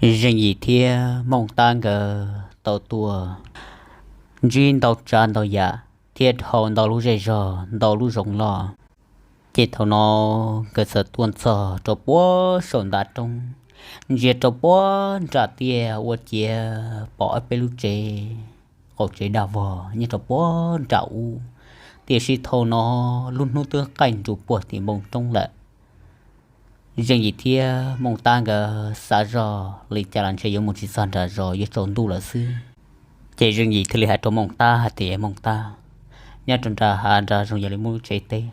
Zeej Yim thiab Mooj Tab nkawd tau tuaj ntsib ntau tsav ntau yam thiab dhau ntau lub zej zog ntau lub zoov loj. Ces thaum no nkawd txawm tuaj txog rau puag saum ntav roob, ntsia rau puag nram tiaj ua ciav pom ob peb lub tsev, qaum tsev dag vog nyob rau puag nram ub. Tiam sis thaum no lub hnub twb qaij nrus puag tim npoo roob lawm. Zeej Yim thiab Mooj Tab nkawd xav zoj li cas los ntshe yuav mus tsis txog nram zos, yuav tsaus ntuj lawm xwb. Ces Zeej Yim thiaj li hais rau Mooj Tab hais tias, Mooj Tab, nyob rau nram hav nram zoov yog li muaj lub tsev teb,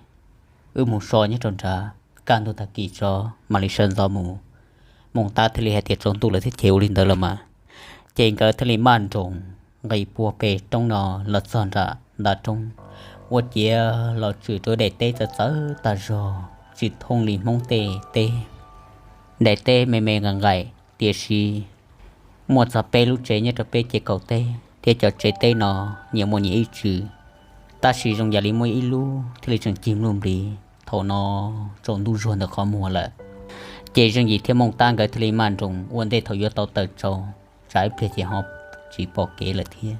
wb mus so nyob rau nrad, kaj ntug tag kis tso mam li sawv ntxov mus. Mooj Tab thiaj li hais tias, Tsaus ntuj lawm thiab ces ua li ntawd los mas. Ces nkawd thiaj li maj nroos nqis puag pem roob no los txog nram ntav roob, ua ciav los tshwm rau daim teb txawv txawv tag zog tsis thooj li Hmoob tej teb. Daim teb me me nqaim nqaim, tiam sis muaj txog peb lub tsev nyob rau peb ces kaum teb thiab cov tsev teb no nyias muaj nyias ib tswm, tab sis zoo yam li muaj ib lub thiaj li tseem cig npluj nplig. Thaum no tsaus ntuj zuag ntawm qhov muag lawm, ces Zeej Yim thiab Mooj Tab nkawd thiaj li maj nroos ua ntej thaum yuav tau tawm tsaus, tsam ib pliag ces ho tsis pom kev lawm thiab.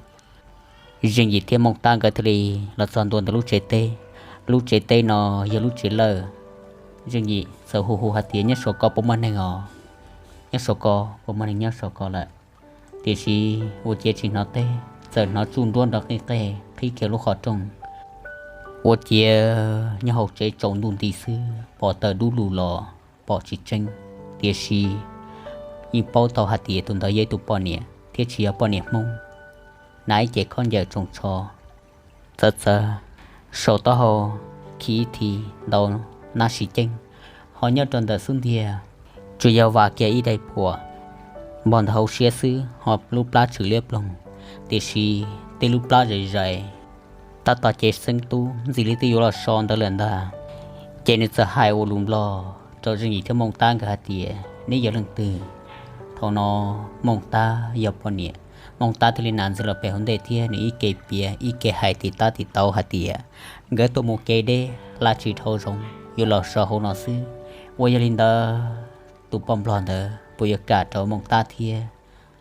Zeej Yim thiab Mooj Tab nkawd thiaj li los txog ntua ntawm lub tsev teb. Lub tsev teb no yog lub tsev lawj. Zeej Yim txawm hu hu hais tias, Nyob saum ko puas muaj neeg os? Nyob saum ko puas muaj neeg nyob saum ko lawm? Tiam sis ua ciav tsis hnov teb, txawm hnov tsuj nruab nrov qij qej qhib kiag lub qhov rooj. Ua ciav nyob hauv tsev tsaus ntuj nti xwb, pom taws dub lug los pom tsis tseeb, tiam sis yeej paub tau hais tias tus ntawd yog ib tus poj niam thiab tsis yog poj niam Hmoob. Hnav ib ce khaub ncaws tsoos tsho txawv txawv, saum taub hau khi ib thi ntau nab sis ceeb, ho nyob rau ntawm xub ntiag tsuas yog vam kiag ib daim phuam npog ntawm hauv siab xwb, ho lub plab tshwm liab ploog, tiam sis tej lub plab zais zais tab tom cev xeeb tub ntxim li twb yuav los so ntawd lawm ntag. Ces nws txawm hais ua lus Nplog rau Zeej Yim thiab Mooj Tab nkawd hais tias, Neb yog leej twg? Thaum no Mooj Tab yog poj niam, Mooj Tab thiaj li hnav ntxiv los pem hauv ntej thiab nws ib ke piav ib ke hais tim tab tim tau hais tias, Nkawd tuaj mus kev deb, hla tsis dhau zoov, yuav los so hauv no xwb. Ua yog li ntawd tus poj Nplog ntawd puas yuav kam rau Mooj Tab thiab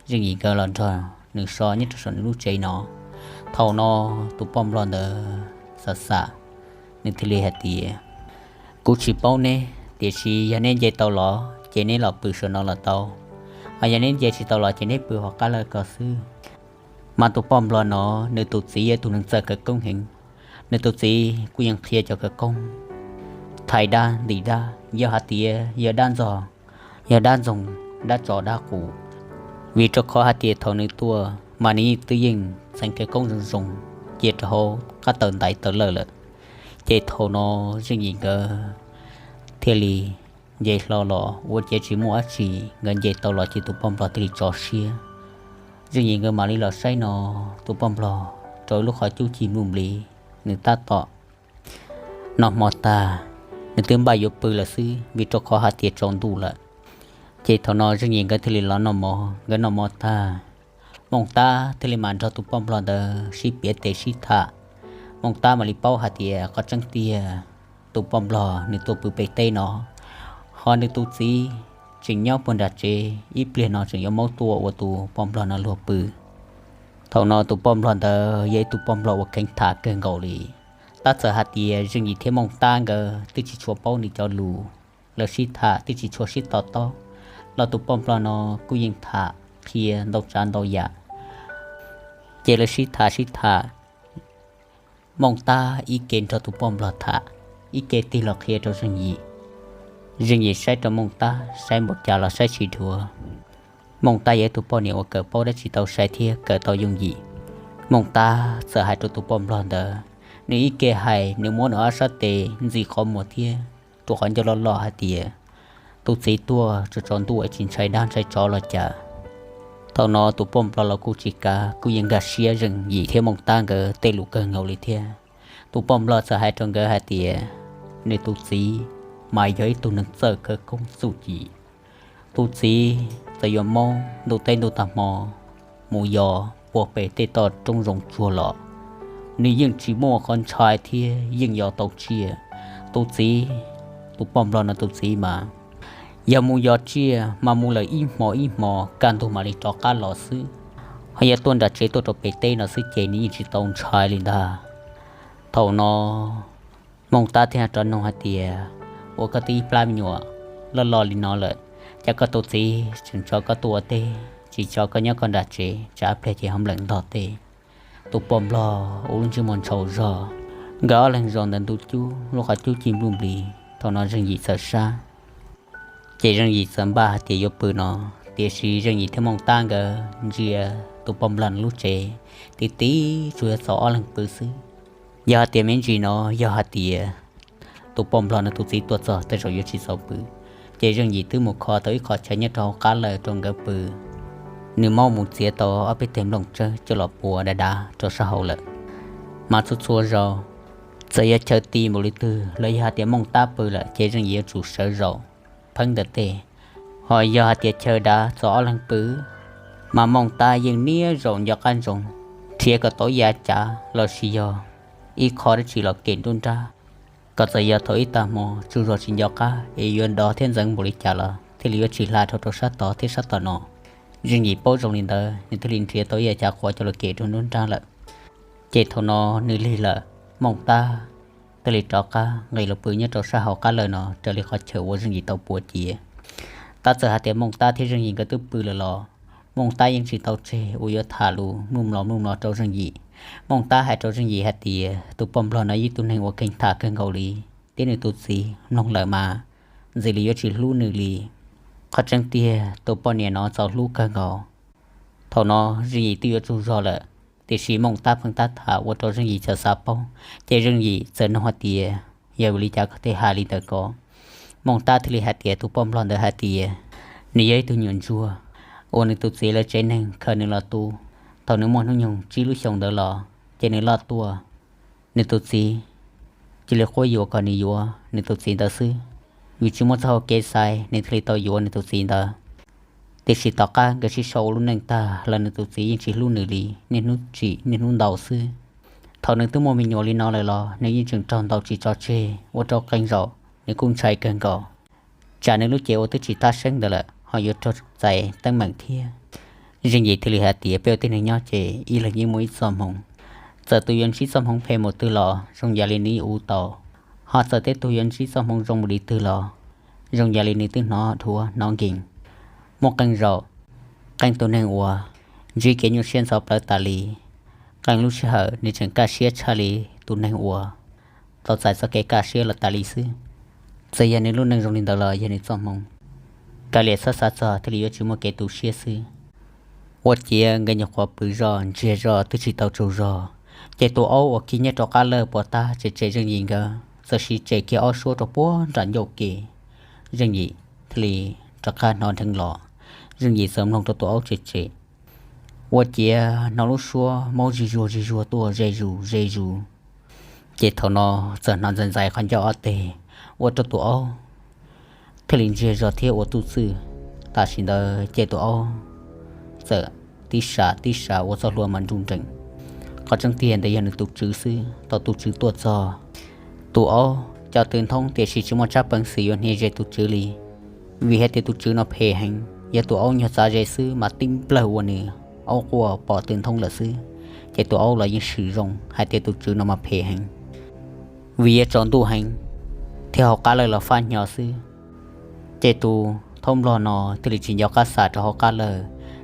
Zeej Yim nkawd los nrog nws so nyob rau saum nws lub tsev no? Thaum no tus poj Nplog ntawd xav xav, nws thiaj li hais tias, Kuv tsis paub neb, tiam sis yog neb nce tau los ces neb los pw saum no los tau, ho yog neb nce tsis tau los ces neb pw hauv qab lawj ko xwb. Mas tus poj Nplog no, nws tus txiv yog tus neeg txawj khawv koob heev. Nws tus txiv kuj yeej qhia cov khawv koob thaiv dab ntim dab, yog hais tias yog dab ntxog, yog dab ntxoog, dab tsov dab qus. Vim rau qhov hais tias thaum nws tuaj mas nws yeej twb yeej txheev khawv koob zoo zoo cia rau hauv qab taws ntaiv taws lawj lawm. Ces thaum no Zeej Yim nkawd thiaj li nce hlo los ua ciav tsis muaj dab tsi, nkawd nce tau los ces tus poj Nplog thiaj li tso siab. Zeej Yim nkawd mam li los saib no, tus poj Nplog rau lub qhov cub cig npluj nplis, nws tab tom noj hmo tag, nws twb npaj yuav pw lawm xwb vim rau qhov hais tias tsaus ntuj lawm. Ces thaum no Zeej Yim nkawd thiaj li los noj mov, nkawd noj mov tag, Mooj Tab thiaj li mam nrog tus poj Nplog ntawd sib piav tes sib tham. Mooj Tab mam li paub hais tias qhov tseeb tiag tus poj Nplog nws tuaj pw pem teb no, ho nws tus txiv tseem nyob puag nram tsev, ib pliag no tseem yuav maub tuaj ua tus poj Nplog no luag pw. Thaum no tus poj Nplog ntawd yog ib tug poj Nplog uas kheev tham kawg nkaus li. Tab txawm hais tias Zeej Yim thiab Mooj Tab nkawd twb tsis tshua paub nws cov lus, lawv sib tham twb tsis tshua sib to taub, los tus poj Nplog no kuj yeej tham qhia ntau tsav ntau yam. Ces lawv sib tham sib tham, Mooj Tab ib ke nrog tus poj Nplog tham, ib ke tig los qhia rau Zeej Yim. Zeej Yim saib rau Mooj Tab saib npaum cas los saib tsis dhuav. Mooj Tab yog ib tug poj niam uas kawm paub dab tsi tau sai thiab kawm tau yooj yim. Mooj Tab txawm hais rau tus poj Nplog ntawd, nws ib ke hais nws muab nws ob sab tes ntxi qhov muag thiab rua qhov ncauj loj loj hais tias, tus txiv tuaj tsaus tsaus ntuj es tsis ntshai dab ntshai tsov los cas. Thaum no tus poj Nplog los kuj tsis kav, kuj yeej nkag siab Zeej Yim thiab Mooj Tab nkawd tej lus kawg nkaus li thiab. Tus poj Nplog txawm hais rau nkawd hais tias, nws tus txiv mas yog ib tug neeg txawj khawv koob txuj ci. Tus txiv txawm yuav maub ntuj teb ntuj tag hmo mus yos puag pem tej toj roob zoov tsuag los, nws yeej tsis muaj qhov ntshai thiab yeej yos tau tsiaj. Tus txiv, tus poj Nplog no tus txiv mas Yog mus yos tsiaj mas mus lawm ib hmo ib hmo kaj ntug mam li rov qab los xwb. Ho yog tuaj nram tsev tuaj rau pem teb no xwb ces nws yeej tsis tau ntshai li ntag. Thaum no Mooj Tab thiaj rov nug hais tias, Ua koj twb ib plab me nyuam loj loj li no lawm, cas koj tus txiv tseem tso koj tuaj ua teb tsis tso koj nyob koj nram tsev, tsam pliag ces ho npleem ntog teb? Tus poj nplog ua lub ntsej muag ntshau zog, nkawd ob leeg zaum ntawm ntu cub lub qhov cub ci npluj nplis. Thaum no Zeej Yim txawm sab, ces Zeej Yim txawm npaj hais tias yuav pw no, tiam sis Zeej Yim thiab Mooj Tab nkawd ntsia tus poj nplog lub tsev, tib tib tsuas yog txaus ob leeg pw xwb. Yog hais tias me ntsis no yog hais tias tus poj nplog nws tus txiv tuaj txog tej zaum yuav tsis txaus pw, ces Zeej Yim twb mus kho tau ib qho chaw nyob rau hauv qab lawj rau nkawd pw. Nws muab mus txiav tau ob peb teg nplooj tsawb coj los puav dav dav rau sab hauv lawm. Mas txhua txhua zaus, txawm yog chaw ti npaum li twg los yog hais tias Mooj Tab pw lawm ces Zeej Yim yuav tsum sawv zaum pheeb ntawm tej. Ho yog hais tias chaw dav txaus ob leeg pw, mas Mooj Tab yeej niaj zaus nco qab ntsoov nrhiav kom tau ib yav cav los sis yog ib qho dab tsi los kem nruab nrab, kom txawm yog thaum ib tag hmo tsaug zog tsis nco qab es yuav dov thiab ntxeev npaum li cas los thiaj li yuav tsis hla dhau rau sab tod thiab sab tom no. Zeej Yim paub zoo li ntawd nws thiaj li nrhiav tau ib yav cav quav coj los kem rau nruab nrab lawm. Ces thaum no nws lig lawm, Mooj Tab thiaj li rov qab nqis los pw nyob rau sab hauv qab lawj no raws li qhov chaw uas Zeej Yim tau puav cia. Tab txawm hais tias Mooj Tab thiab Zeej Yim nkawd twb pw lawm los Mooj Tab yeej tsis tau tseg uas yuav tham lus mloog mlom mloog mlom rau Zeej Yim. Mooj Tab hais rau Zeej Yim hais tias, Tus poj nplog no yog ib tug neeg uas kheev tham kawg nkaus li, thiab nws tus txiv mloog lawm mas ntxim li yuav tsis hlub nws li. Qhov tseeb tiag tus poj niam no txaus hlub kawg nkaus. Thaum no Zeej Yim twb yuav tsaug zog lawm, tiam sis Mooj Tab pheej tab tham ua rau Zeej Yim txawm xav paub, ces Zeej Yim txawm nug hais tias, Yog vim li cas koj thiaj hais li ntawd ko? Mooj Tab thiaj li hais tias tus poj nplog ntawd hais tias nws yog ib tug nyuam ntsuag uas nws tus txiv lawv tsev neeg khaws nws los tu. Thaum nws muaj hnub nyoog tsib lub xyoo ntawd los ces nws loj tuaj, nws tus txiv cia li quab yuam kom nws yuav nws tus txiv ntawd xwb. Vim tsis muaj txoj hau kev xaiv nws thiaj li tau yuav nws tus txiv ntawd. Tiam sis tom qab nkawd sib sau ua lub neej tag los nws tus txiv yeej tsis hlub nws li, niaj hnub tsim niaj hnub ntaus xwb. Thaum nws twb muaj me nyuam li no lawm los nws yeej tseem raug ntaus tsis tso tseg, ua rau qee zaum nws kuj ntshai kawg nkaus, tsam nws lub cev uas twb tsis tab seeb ntawd lawm ho yuav raug txais teeb meem thiab. Zeej Yim thiaj li hais tias peb ua tib neeg nyob ces ib leeg yeej muaj ib txoj hmoov. Txawm tus yuav ntsib txoj hmoov phem mus twg los zoo yam li nws ua tau, ho txawm tej tug yuav ntsib txoj hmoov zoo mus li twg los zoo yam li nws twb hnov dhuav hnov nkees. Muaj qee zaum, qee tus neeg uas ntsib kev nyuaj siab ntxhov plawv tas li, qee lub sij hawm nws tseem kaj siab tshaj li tus neeg uas tau txais txoj kev kaj siab los tas li xwb. Txawm yog nws lub neej zoo li ntawd los yog nws txoj hmoov, kav liam txhob xav txog thiaj li yuav tsis muaj kev tu siab xwb. Ua ciav nkawd nyuam qhuav pw zoj ntsiag zog twb tsis tau tsaug zog, ces tus aub uas khi nyob rau qab lawj pov tag tsem tsem Zeej Yim nkawd txawm siv tsem kiag ob suab rau puag nram ncauj ke. Zeej Yim thiaj li rov qab hnov dheev los. Zeej Yim txawm mloog rau tus aub tsem tsem, ua ciav hnov lub suab maub zig zuag zig zuag tuaj ze zus ze zus. Ces thaum no txawm hnov ntxais ntxais qhov ncauj ob teg, ua rau tus aub thiaj li ntsiag zog thiab ua tuj txwj. Tam sim ntawd ces tus aub txawm tib sam tib sam ua txoj hlua mas nruj nreem. Qhov tseeb tiag ntawd yog nws tus tswv xwb. Thaum tus tswv tuaj txog, tus aub cov tw nthoob tiam sis tsis muaj tsab peev xwm yuav hnia ze tus tswv li, vim hais tias tus tswv no phem heev. Yog tus aub nyuag txav ze xwb mas tib nplawg ua nws aub quaj pom tw nthoob lawm xwb. Ces tus aub los yeej swm zoo hais tias tus tswv no mas phem heev, vim yuav tsaus ntuj heev thiab hauv qab lawj los fab hnyo xwb. Ces tus thaub nplog no thiaj li tsis nco qab xam rau hauv qab lawj,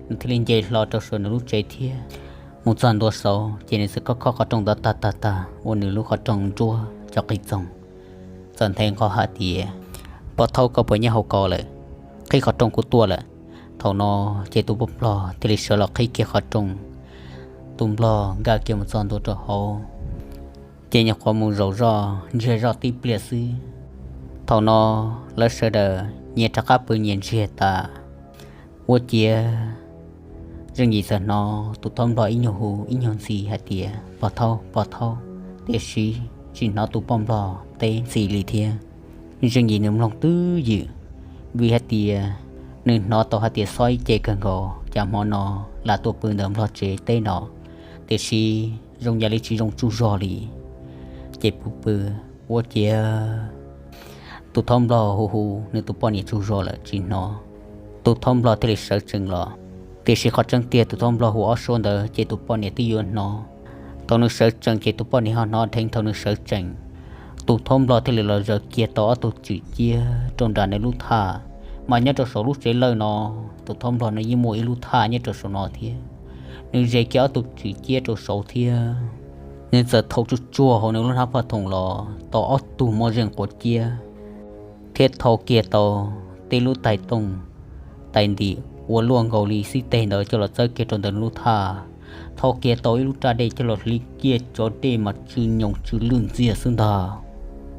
nws thiaj li nce hlo rau saum nws lub tsev thiab. Mus txog ntua saud ces nws txawm khob khob qhov rooj ntawd tag tag tag ua nws lub qhov rooj nruab cov qis txoog, txawm nthe nqho hais tias, Pog thaub, koj puas nyob hauv ko lawm? Qhib qhov rooj kuv tuaj lawm. Thaum no ces tus poj nplog thiaj li sawv los qhib kiag qhov rooj. Tus nplog nkag kiag mus txog ntua rau hauv, ces nyuam qhuav mus zaum zoj ntsiag zoj tib pliag xwb. Thaum no lawv sawv daws nyias rov qab pw nyias ntsiag tas. Ua ciav Zeej Yim txawm hnov tus thaub nplog ib nyuag hu ib nyuag ntxhi hais tias, Pog thaub, pog thaub, tiam sis tsis hnov tus poj nplog teb ntxhi li thiab. Zeej Yim nws mloog twb ywm, vim hais tias nws hnov tau hais tias xob ib ce kawg nkaus cas hmo no lam tuaj pw ntawm nplog tsev teb no, tiam sis zoo yam li tsis zoo tsaug zog li. Ces pw pw, ua ciav Tus thab nplog hu hu nws tus poj niam tsaug zog lawm tsis hnov, tus thab nplog thiaj li sawv tsees los. Tiam sis qhov tseeb tiag tus thab nplog hu ob suab ntawd ces tus poj niam twb yuav hnov. Thaum nws sawv tsees ces tus poj niam ho hnov dheev thaum nws sawv tsees. Tus thab nplog thiaj li los zaws kiag tau ob tug tswm ciab rau nram nws lub thaj, mas nyob rau saum lub tsev lawj no, tus thab nplog no yeej muaj ib lub thaj nyob rau saum no thiab. Nws zes kiag ob tug tswm ciab rau saud thiab, nws txawm thau tsuj tsuag hauv nws lub hnab phaj thoom los tau ob tug moj zeej quav ciab, thiab thau kiag tau tej lub tais tooj tais ntim uas luaj nkaus li xib teg ntawd coj los txawb kiag rau ntawm nws lub thaj. Thau kiag tau ib lub raj dej coj los hliv kiag cov dej mas tsw nyoos tsw lwj ntxiag xwb ntag.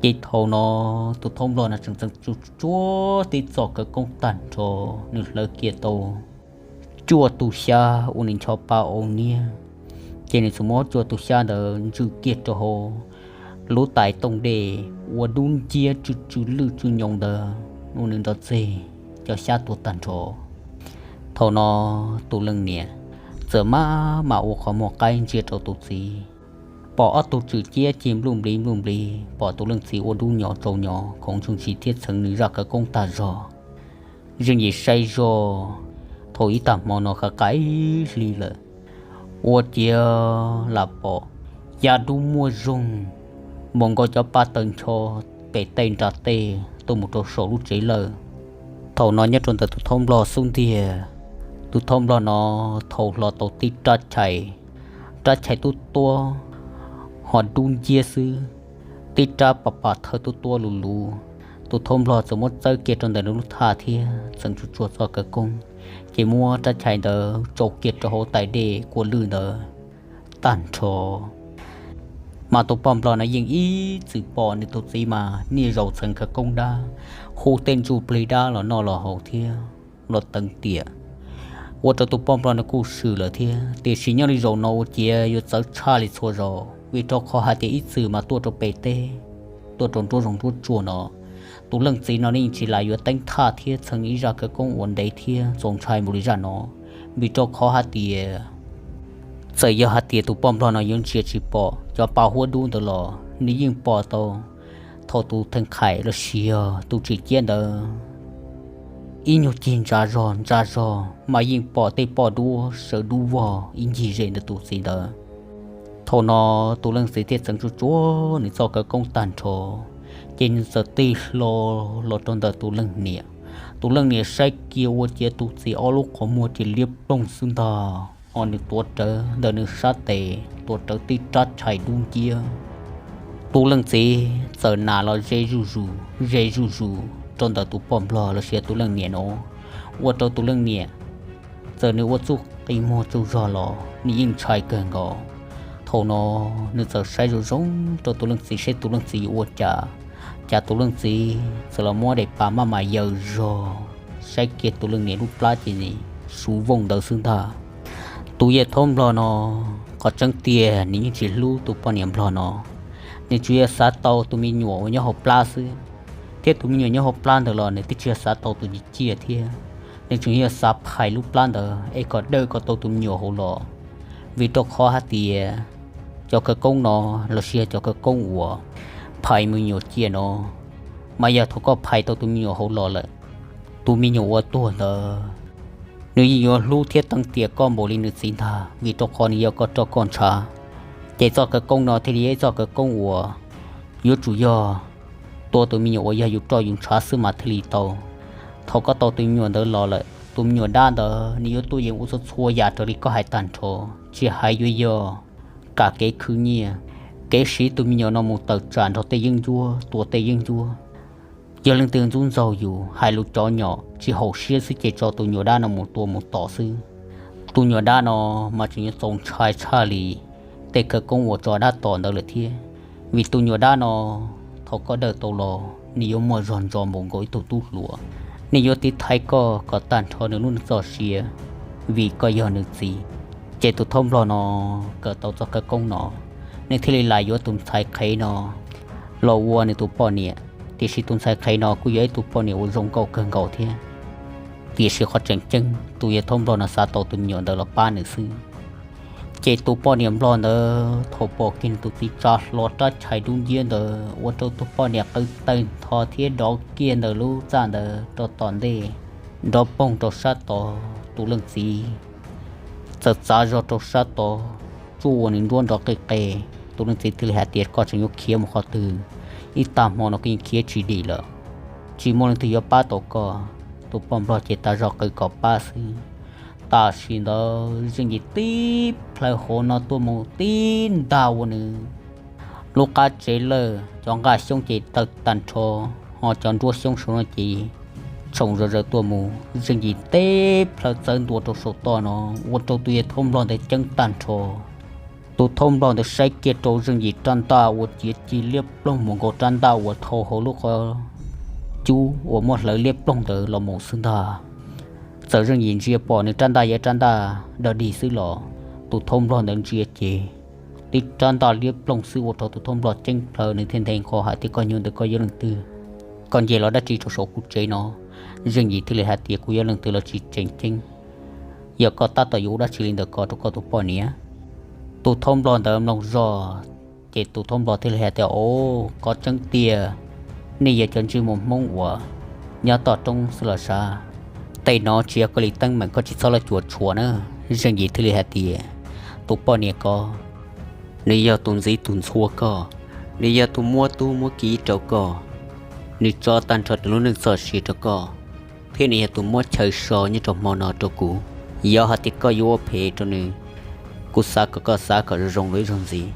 Ces thaum no tus thab nplog no tseem txeev tsuj tsuag tib txoj khawv koob tag nrho, nws hlawv kiag tau cuaj tug xyab uas nws ncho pa ua niab, ces nws txawm muab cuaj tug xyab ntawd ntsws kiag rau hauv lub tais tooj dej uas dub nciab tsw tsw lwj tsw nyoos ntawd, uas nws nrov txeg cov xyab tuag tag nrho. Thaum no tus leej niam txawm maj mam ua qhov muag qaib ntsia rau tus txiv, pom ob tug tswm ciab cig npluj npliv npluj npliv, pom tus leej txiv ua dub nyos tsaus nyos khoov ntsoog ntsis thiab txheev nws zaj khawv koob tag zog. Zeej yim saib zog, thaum ib tag hmo no qav qaib hli lawm, ua ciav lam pom ya dub muaj zoog, npaum nkaus cov pa taws ncho pem tej nram tej tuaj mus rau saum lub tsev lawj. Thaum no nyob rau ntawm tus thab nplog xub ntiag, tus thab nplog no thau hlo tau tib rab chais, rab chais tub tuab ho dub nciab xwb, tib rab pam pam thawj tub tuab lus lus. Tus thab nplog txawm muab txawb kiag rau ntawm nws lub thaj thiab txeev tsuj tsuag txoj khawv koob, ces muab rab chais ntawd tsau kiag rau hauv tais dej kua lwj ntawd tag nrho. Mas tus poj nplog no yeej ib txwm pom nws tus txiv mas niaj zaus txheev khawv koob dab, hu tej ntsuj plig dab los noj los haus thiab los teev tiam, ua rau tus poj nplog no kuj swm lawm thiab. Tiam sis nyob li zaum no ua ciav yuav txawv tshaj li txhua zaus, vim rau qhov hais tias ib txwm mas tuaj rau pem teb, tuaj rau nruab zoov nruab tsuag no, tus leej txiv no yeej tsis lam yuav teeb thaj thiab txheev ib zaj khawv koob uas ntev thiab txaus ntshai npaum li zaj no. Vim rau qhov hais tias txawm yog hais tias tus poj nplog no yuav ntsia tsis pom cov pa huab dub ntawd los nws yeej pom tau thaum tus theej qhaim los sis yog tus tswm ciab ntawd ib nyuag cig ntsa zog ntsa zog mas yeej pom tej poj duab sawv dub vog ib ncig ze ntawm tus txiv ntawd. Thaum no tus leej txiv thiaj txeev tsuj tsuag nws txoj khawv koob tag nrho, ces nws txawm tig hlo los rau ntawm tus leej niam. Tus leej niam saib kiag ua ciav tus txiv ob lub qhov muag ces liab ploog xwb ntag, ho nws tuav rawv ntawm nws sab tes tuav rawv tib rab chais dub nciab. Tus leej txiv txawm nas los ze zuj zus ze zuj zus rau ntawm tus poj nplog los sis tus leej niam no, ua rau tus leej niam txawm nws ua txuj qi muag tsaug zog los nws yeej ntshai kawg nkaus. Thaum no nws txawm saib zoo zoo rau tus leej txiv saib tus leej txiv yuav ua cas, cas tus leej txiv txawm los muab daim pam maj mam yaws zog, saib kiag tus leej niam lub plab ces suv vooj ntawd xwb ntag. Tus yawg thab nplog no, qhov tseeb tiag nws yeej tsis hlub tus poj niam nplog no, nws tsuas yog xav tau tus me nyuam uas nyob hauv plab xwb, thiab tus me nyuam nyob hauv plab ntawd los nws twb tsis yog xav tau tus ciaj thiab, nws tsuas yog xav phais lub plab ntawd es kom dawj kom tau tus me nyuam hauv los. Vim rau qhov hais tias cov khawv koob no los sis yog cov khawv koob uas phais me nyuam ciaj no, mas yog thaum koj phais tau tus me nyuam hauv los lawm, tus me nyuam uas tuag ntawd nws yeej yuav hlub thiab teev tiam koj npaum li nws txiv ntag, vim rau qhov nws yog koj roj koj ntshav. Ces txoj khawv koob no thiaj li yog ib txoj khawv koob uas yuav tsum yog tua tus me nyuam uas yog yus roj yus ntshav xwb mas thiaj li tau. Thaum koj tau tus me nyuam ntawd los lawm, tus me nyuam dab ntawd nws yuav tuaj yeem ua txhua txhua yam raws li koj hais tag nrho, tsis hais yuav yog kam kev khwv nyiaj, kev siv tus me nyuam no mus tawm tsam nrog tej yeeb ncuab tua tej yeeb ncuab. Yog leej twg ntxub ntxaug yus, hais lus cov nyom tsis haum siab xwb ces tso tus me nyuam dab no mus tua mus tom xwb. Tus me nyuam dab no mas tseem yuav txaus ntshai tshaj li tej khawv koob uas tso dab tom ntawd lawm thiab. Vim tus me nyuam dab no, thaum koj dawj tau los nws yuav muaj zog ntso npaum nkaus ib tug tub hluas, nws yuav tiv thaiv koj kom tag nrho nws lub neej txoj sia, vim koj yog nws txiv. Ces tus thab nplog no kawm tau txoj khawv koob no, nws thiaj li lam yuav tus ntxhais qhev no los ua nws tus poj niam. Tiam sis tus ntxhais qhev no kuj yog ib tug poj niam uas zoo nkauj kawg nkaus thiab. Tiam sis qhov tseem ceeb tus yawg thab nplog no xav tau tus me nyuam ntawd los pab nws xwb. Ces tus poj niam nplog ntawd thaum pom kiag nws tus txiv tsa hlo rab chais dub nciab ntawd ua rau tus poj niam qw tawg ntho thiab dov kiag ntawm lub txaj ntawd rau tom ntej, nrov poog rau sab tod. Tus leej txiv txawm txav zog rau sab tod, tsuj ua nws nruab nrov qis qes. Tus leej txiv thiaj li hais tias, Koj tseem yuav khiav mus qhov twg? Ib tag hmo no koj yeej khiav tsis dim lawm, tsis muaj leej twg yuav pab tau koj. Tus poj nplog ces tas zog qw kom pab xwb. Tam sim ntawd Zeej Yim tib plhaw hauv no tuaj mus tib ntag ua nws lub qab tsev lawj, cov nqaj xyoob ces tawg tag nrho, ho cov nruab xyoob saum no ces tshoom zom zaws tuaj mus. Zeej Yim tib plhaw txawb ntua rau saum toj no, ua rau tus yawg thauj nplog ntawd ceeb tag nrho. Tus thauj nplog ntawd saib kiag rau Zeej Yim rab ntaj uas ciav ci liab ploog mus nkaus rab ntaj uas dhau hauv lub qhov cub uas muab hlawv liab ploog ntawd los mus xwb ntag. Txawm Zeej Yim ntsia pom nws rab ntaj yog rab ntaj dog dig xwb los tus thauj nplog ntawd ntsia ces tib rab ntaj liab ploog xwb ua rau tus thauj nplog ceeb plhaw, nws thiaj nthe nqho hais tias, Koj nyuag ntawd koj yog leej twg? Koj nce los dab tsi rau saum kuv tsev no? Zeej Yim thiaj li hais tias, Kuv yog leej twg los tsis tseem ceeb, yog koj tab tom yuav ua dab tsi li ntawm ko rau koj tus poj niam? Tus thauj nplog ntawd mloog zog ces tus thauj nplog thiaj li hais tias, Au, qhov tseeb tiag nej yog cov ntsej muag Hmoob uas nyob toj roob xwb los sav. Tej no tsis yog koj li teeb meem, koj tsis txhob los cuam tshuam na. Zeej Yim thiaj li hais tias, Tus poj niam ko, nws yog tus ntxiv tus ntxhua koj, nws yog tus muab tub muab kiv rau koj, nws tso tag nrho nws lub neej txoj sia rau koj, thiab nws yog tus muab chaw so nyob rau hmo no rau kuv. Yog hais tias koj yuav ua phem rau nws, kuv xav kom koj xav kom zoo zoo rau ib zaug ntxiv.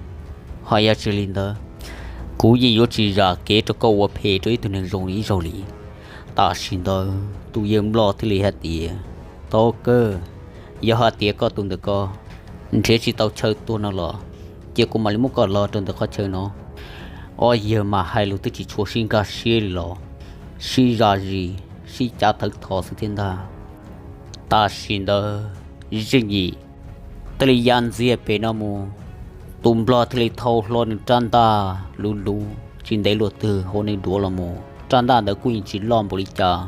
Ho yog tsis li ntawd, kuv yeej yuav tsis zam kev rau koj ua phem rau ib tug neeg zoo li ib zaug li. Tam sim ntawd tus yawg nplog thiaj li hais tias, Tau kawg, yog hais tias koj tus ntawm ko nrhiav tsis tau chaw tuag no los, cia kuv mam li muab koj los rau ntawm qhov chaw no. Ob yawg mas hais lus twb tsis tshua sib nkag siab li los sib zam zis, sib cav thawv thov xwb thiab ntag. Tam sim ntawd Zeej Yim thiaj li ya ntxiag pem no mus, tus nplog thiaj li thau hlo nws rab ntaj luv luv. Tsis ntev luaj twg hauv nws duav los mus, rab ntaj ntawd kuj yeej tsis loj npaum li cas,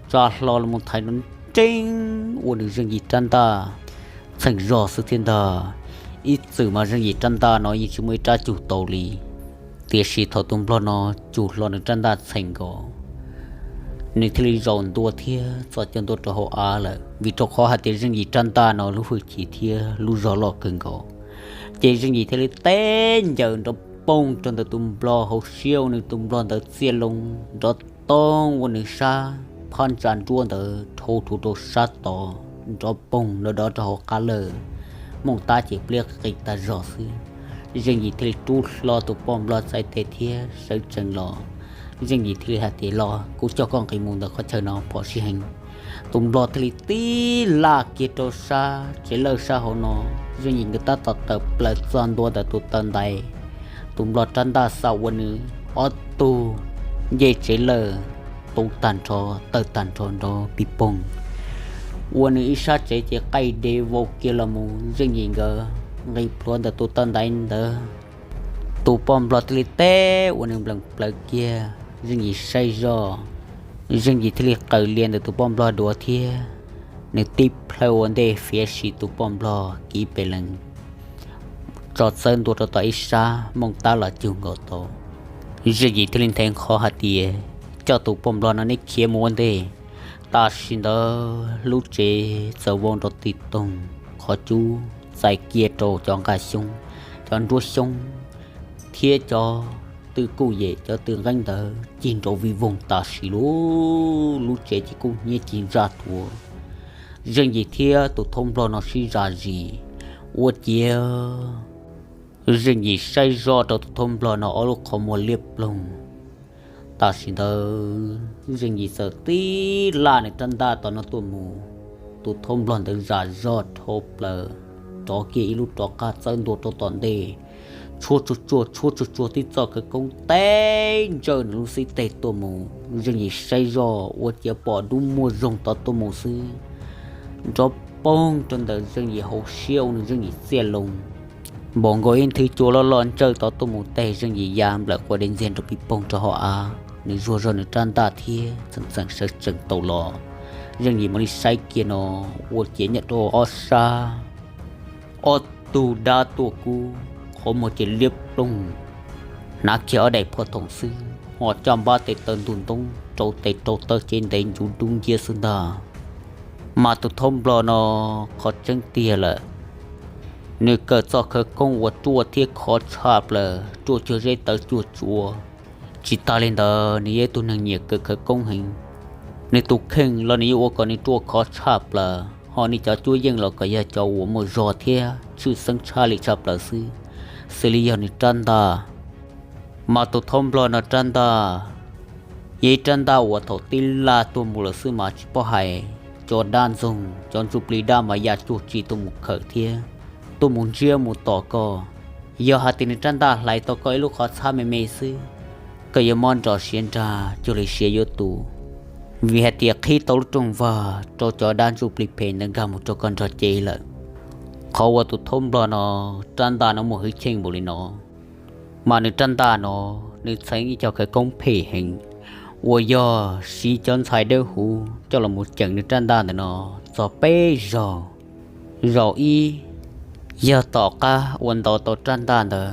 tsa hlo los mus thaiv nrov nreeb ua nws Zeej Yim rab ntaj txheem zog xwb thiab ntag. Ib txwm mas Zeej Yim rab ntaj no yeej tsis muaj ib rab cug tau li, tiam sis thaum tus nplog no cug hlo nws rab ntaj txheem nkaus, nws thiaj li zaum ntua thiab txo coj ntua rau hauv av lawm, vim rau qhov hais tias Zeej Yim rab ntaj no lub hwj chim thiab lub zog loj kawg nkaus. Ces Zeej Yim thiaj li teb ncaws nrov poog rau ntawm tus nplog hauv siab ua nws tus nplog ntawd txiaj loo nrov toog ua nws sab phab ntsa nruab ntawd dhau rhuv rau sab tod, nrov poog nrov dov rau hauv qab lawj, mooj tab ces pliab qis tag zog xwb. Zeej Yim thiaj li rub hlo tus poj nplog txhais tes thiab sawv tsees los. Zeej Yim thiaj li hais tias, Los kuv coj koj nqis mus ntawm qhov chaw no phom sij heev. Tus nplog thiaj li tib laj kiag rau sab tsev lawj sab hauv no. Zeej Yim nkawd tab tom tawm plaws txog ntua ntawm tus taw ntaiv, tus nplog rab ntaj xa ua nws ob tug ncej tsev lawj tu tag nrho, tawg tag nrho nrov pij poog, ua nws ib sab tsev ces qaij dev vau kiag los mus. Zeej Yim nkawd nqis plhuav ntawm tus taw ntaiv ntawd, tus poj nplog thiaj li teb ua nws nplees plawv kiag. Zeej Yim saib zoj, Zeej Yim thiaj li qaws lias ntawm tus poj nplog duav thiab nws tib plhaw ua ntej fiav sim tus poj nplog kiv pes lees tso txawb ntua rau tom ib sab, mooj tab los cug nkaus tau. Zeej Yim thiaj li nthe nqho hais tias, Coj tus poj nplog no neb khiav mus ua ntej. Tam sim ntawd lub tsev txawm vau nrov tig toog, qhov cub txais kiag rau cov nqaj xyoob, cov nruab xyoob thiab cov tw kuj yem cov tw nqeeb ntawd cig nrov vij voog tam sim lub, lub tsev ces kub hnyiab cig ntsaj thuav. Zeej Yim thiab tus thaub nplog no sib zam zis, ua ciav Zeej Yim saib zoj rau tus thaub nplog no ob lub qhov muag liab ploog. Tam sim ntawd Zeej Yim txawm tib laj nws rab ntaj tom no tuaj mus, tus thaub nplog ntawd zam zoj dhau plaws, rov kiag ib lub rov qab txawb ntua rau tom ntej, tshuab tsuag tsuag tshuab tsuag tsuag tib txoj khawv koob teb ntsawj nws lub xib teg tuaj mus. Zeej Yim saib zoj ua ciav pom dub muaj zoog tod tuaj mus xwb, nrov poog rau ntawm Zeej Yim hauv siab ua nws Zeej Yim txiaj loo. Npaum nkaus ib nthwv cua loj loj ntsawj tod tuaj mus teg Zeej Yim ya nplawm quaj deb ntxiag nrov pij poog rau hauv av, nws zuag zog nws rab ntaj thiab txeem txeem sawv tsees tau los. Zeej Yim mam li saib kiag no, ua ciav nyob rau ob sab, ob tug dab tuaj kub, qhov muag ces liab ploog, hnav kiag ob daim phom thoom xwb ho coj npab tes taw ntuj ntoob rau tes rau taw cev ntev ncuv dub nciab xwb ntag. Mas tus thab nplog no qhov tseeb tiag lawm, nws kawm txoj khawv koob uas ruaj thiab khov tshaj plaws, ruaj cuag zeb tawv cuag tsua. Tsis tas li ntawd nws yog ib tug neeg nyiam kawm khawv koob heev, nws tus kheej los nws yuav ua kom nws ruaj khov tshaj plaws, ho nws cov cuab yeej los kom yog cov uas muaj zog thiab tshwj xeeb tshaj li tshaj plaws xwb, xws li yog nws rab ntaj. Mas tus thab nplog no rab ntaj yog ib rab ntaj uas thaum tib laj tuaj mus lawm xwb mas tsis paub hais, cov dab ntxoog cov ntsuj plig dab mas ya cuag tsi tuaj mus khawm thiab tuaj mus ntsiab mus tom koj. Yog hais tias nws rab ntaj hlais tau koj ib lub qhov txhab me me xwb, koj yuav mob nrov siav nrag cuag li siav yuav tu, vim hais tias qhib tau lub rooj vag rau cov dab ntsuj plig phem ntawd nkag mus rau koj nrog cev lawm. Qhov uas tus thab nplog no rab ntaj no muaj hwj chim npaum li no, mas nws rab ntaj no nws txheev ib co khawv koob phem heev, uas yog siv cov ntxhais dawb huv coj los mus ceem nws rab ntaj ntawm no txog peb zaug. Zaum ib yog tom qab uas ntaus tau rab ntaj ntawd,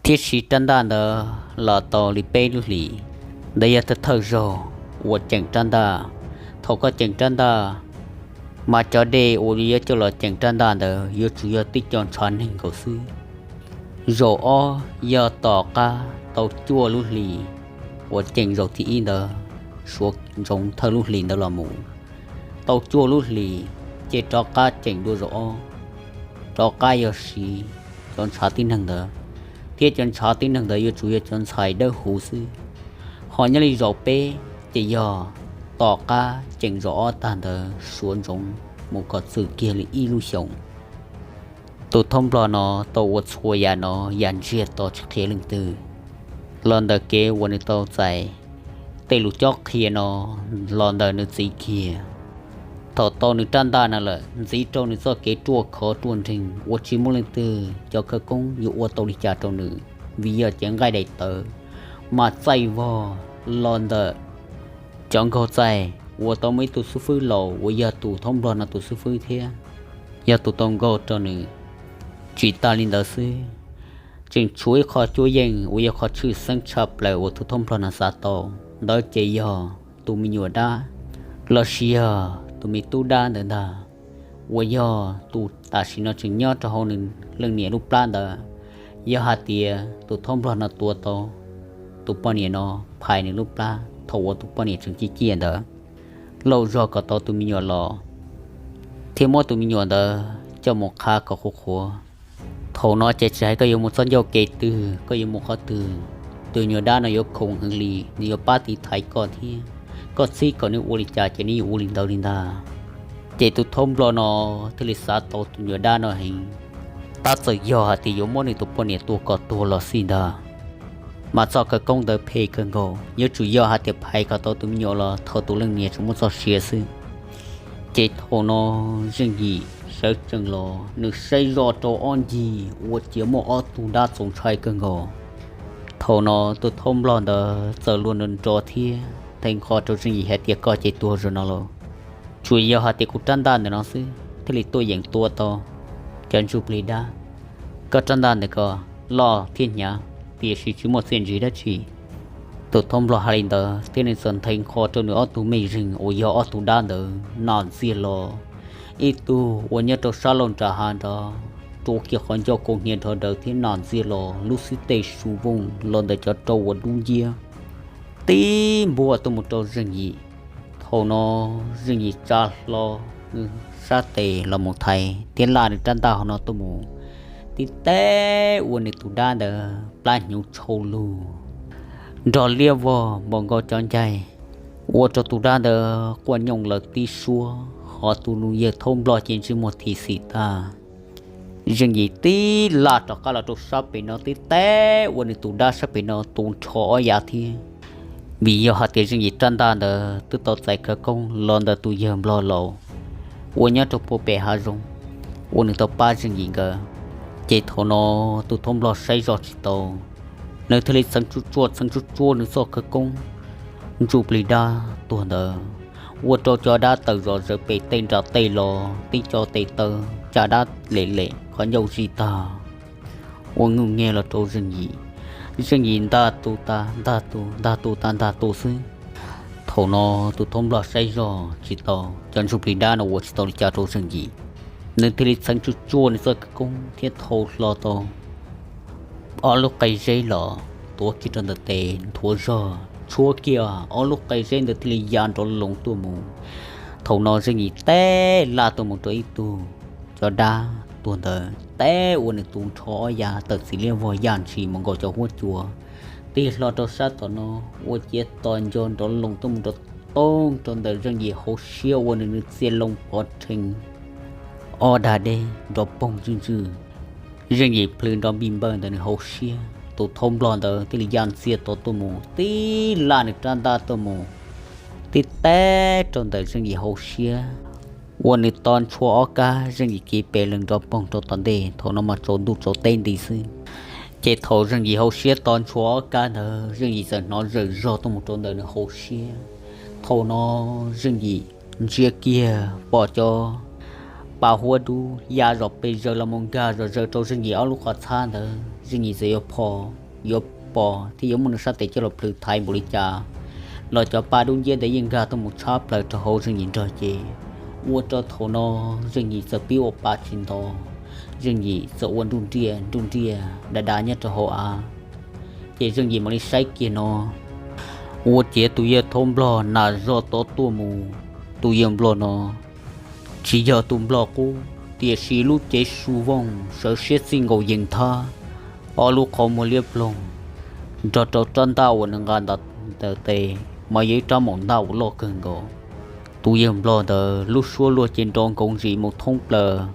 thiab siv rab ntaj ntawd los tau li peb lub hlis, ntawd yog thawj thawj zaug uas ceem rab ntaj. Thaum koj ceem rab ntaj, mas cov dej uas yuav coj los ceem rab ntaj ntawd yuav tsum yog tib co ntshav neeg nkaus xwb. Zaum ob yog tom qab tau cuaj lub hlis uas ceem zaum thib ib ntawd, suav ntsoov thawj lub hlis ntawd los mus, tau cuaj lub hlis ces rov qab ceem dua zaum ob, rov qab yog siv cov ntshav tib neeg ntawd, thiab cov ntshav tib neeg ntawd yuav tsum yog cov ntxhais dawb huv xwb. Ho nyob li zaum peb ces yog tom qab ceem zaum ob tag ntawd suav ntsoov mus kom txwm kiag li ib lub xyoos. Tus thab nplog no tau ua txhua yam no yam ntsiag to tsis qhia leej twg, los ntawm kev uas nws tau txais tej lus cob qhia no los ntawm nws txiv kiag. Thaum tau nws rab ntaj no lawm ntxiv rau nws txoj kev ruaj khov ruaj nreeg uas tsis muaj leej twg cov khawv koob yuav ua tau li cas rau nws, vim yog cev nqaij daim tawv mas txaij vog los ntawm cov nkaug txaij uas tau muaj ib tug xib fwb laus uas yog tus thab nplog no tus xib fwb thiab yog tus tau nkaug rau nws. Tsis tas li ntawd xwb, tseem tshuav ib qho cuab yeej uas yog qhov tshwj xeeb tshaj plaws uas tus thab nplog no xav tau, ntawd ces yog tus me nyuam dab los sis yog tus me tub dab ntawd ntag, uas yog tus tam sim no tseem nyob rau hauv nws leej niam lub plab ntawd. Yog hais tias tus thab nplog no tua tau tus poj niam no phais nws lub plab thaum uas tus poj niam tseem ciaj ciaj ntawd, lauj zog kom tau tus me nyuam los thiab muab tus me nyuam ntawd coj mus qhav kom qhuav qhuav. Thaum no ces tsis hais koj yuav mus txoj ncauj kev twg, koj yuav mus qhov twg, tus nyuam dab no yuav khoom heev li, nws yuav pab tiv thaiv koj thiab koj txib kom nws ua li cas ces nws yuav ua li ntawd li ntag. Ces tus thab nplog no thiaj li xav tau tus nyuam dab no heev, tab txawm yog hais tias yuav muab nws tus poj niam tua kom tuag los xij ntag, mas txoj khawv koob ntawd phem kawg nkaus, yuav tsum yog hais tias phais kom tau tus me nyuam los thov tus leej niam tseem muaj txoj sia xwb. Ces thaum no Zeej Yim sawv tsees los nws saib zoj rau ob ncig ua ciav muaj ob tug dab txaus ntshai kawg nkaus. Thaum no tus thab nplog ntawd txawm luag nrov nrov thiab theej qho rau Zeej Yim hais tias koj ces tuag zaum no los, tsuas yog hais tias kuv rab ntaj ntawm no xwb thiaj li tuaj yeem tua tau cov ntsuj plig dab. Koj rab ntaj ntawm ko loj thiab hnyav, tiam sis tsis muaj txiaj ntsig dab tsi. Tus thab nplog hais li ntawd thiab nws txawm ntheev qho rau nws ob tug mej zeeg uas yog ob tug dab ntawd noj ntxiag los. Ib tug uas nyob rau sab laug nram hav nrad, rua kiag qhov ncauj kaus hniav nrov daws thiab noj ntxiag los lub xib teg su vooj los ntawm cov rau uas dub nciab tib npuaj tuaj mus rau Zeej Yim. Thaum no Zeej Yim tsa hlo nws sab tes los mus thaiv thiab laj nws rab ntaj hauv no tuaj mus, tib teb ua nws tus dab ntawd plab hnyuv tshau lug nrog liab vog npaum nkaus cov ncaig, ua rau tus dab ntawd quaj nyooj lawv tib suab, ho tus yawg thab nplog ces ntsej muag thim xim tag. Zeej Yim tib laj rov qab los rau sab pem no tib teb ua nws tus dab sab pem no tu nrho ob yav thiab. Vim yog hais tias Zeej Yim rab ntaj ntawd twb tau txais khawv koob los ntawm tus yawg nplog laus uas nyob rau puag pem hav zoov, uas nws tau pab Zeej Yim nkawd. Ces thaum no tus thab nplog saib zoj tsis tau, nws thiaj li txheev tsuj tsuaj txheev tsuj tsuaj nws txoj khawv koob ntsuj plig dab tuag ntawd, ua rau cov dab tawm zom zaws pem tej nram tej los tib co tes taw caj dab lem lem. qhov ncauj zis tag, ua nws nyiag los rau Zeej Yim. Zeej Yim ntag tus tas ntag tus, ntag tus tas ntag tus xwb. Thaum no tus thab nplog saib zog tsis tau, cov ntsuj plig dab no ua tsis tau li cas rau Zeej Yim, nws thiaj li txheev tsuj tsuaj nws txoj khawv koob thiab thau hlo tau ob lub qe zeb los tuav kiag rau ntawm tes nthuav zog tshuab kiag ob lub qe zeb ntawd thiaj li ya nrov loos tuaj mus. Thaum no Zeej Yim teb laj tuaj mus rau ib tug, cov dab tuag ntawd teb ua nws tu nrho ob yav tawm txiv liab vog yaj ntshis mus nkaus cov huab cua, tig hlo rau sab tom no, ua ciav tos nco nrov loos tuaj mus nrov toog rau ntawm Zeej Yim hauv siab ua nws nws txia loo pov rhees ob dag deb nrov poog ntswj ntswj. Zeej Yim plhws nrov npij npawj ntawm nws hauv siab, tus thab nplog ntawd thiaj li ya ntxiag tod tuaj mus tib laj nws rab ntaj tuaj mus tib teb rau ntawm Zeej Yim hauv siab, ua nws to ntshua ob kab, Zeej Yim kiv pes lees nrov poog rau tom ntej. Thaum no mas tsaus ntuj tsaus teb nti xwb, ces thaum Zeej Yim hauv siab to ntshua ob kab ntawd Zeej Yim txawm hnov zawm zog tuaj mus rau ntawm nws hauv siab. Thaum no Zeej Yim ntsia kiag pom cov pa huab dub ya zom pes zaws los mus nkag zom zaws rau Zeej Yim ob lub qhov txhab ntawd, Zeej Yim txawm yuav pho, yuav pom thiab yuav muab nws sab tes coj los plhws thaiv npaum li cas los cov pa dub nciab ntawd yeej nkag tuaj mus tshab plaws rau hauv Zeej Yim nrog cev, ua rau thaum no Zeej Yim txawm pib ua pa tsis nto, Zeej Yim txawm ua nruj nriaj nruj nriaj dav dav nyob rau hauv av. Ces Zeej Yim mam li saib kiag no, ua ciav tus yawg thab nplog nas zog tod tuaj mus. Tus yawg nplog no tsis yog tus nplog qub, tiam sis lub cev su vooj sawv siab txij nkaus yees thab, ob lub qhov muag liab ploog nrog rau rab ntaj uas nws nqa ntawm tes mas yog ib rab maum ntaj uas loj kawg nkaus. Tus yawg nplog ntawd lub suab luag ces nrov nkoos ntsis mus thoob plaws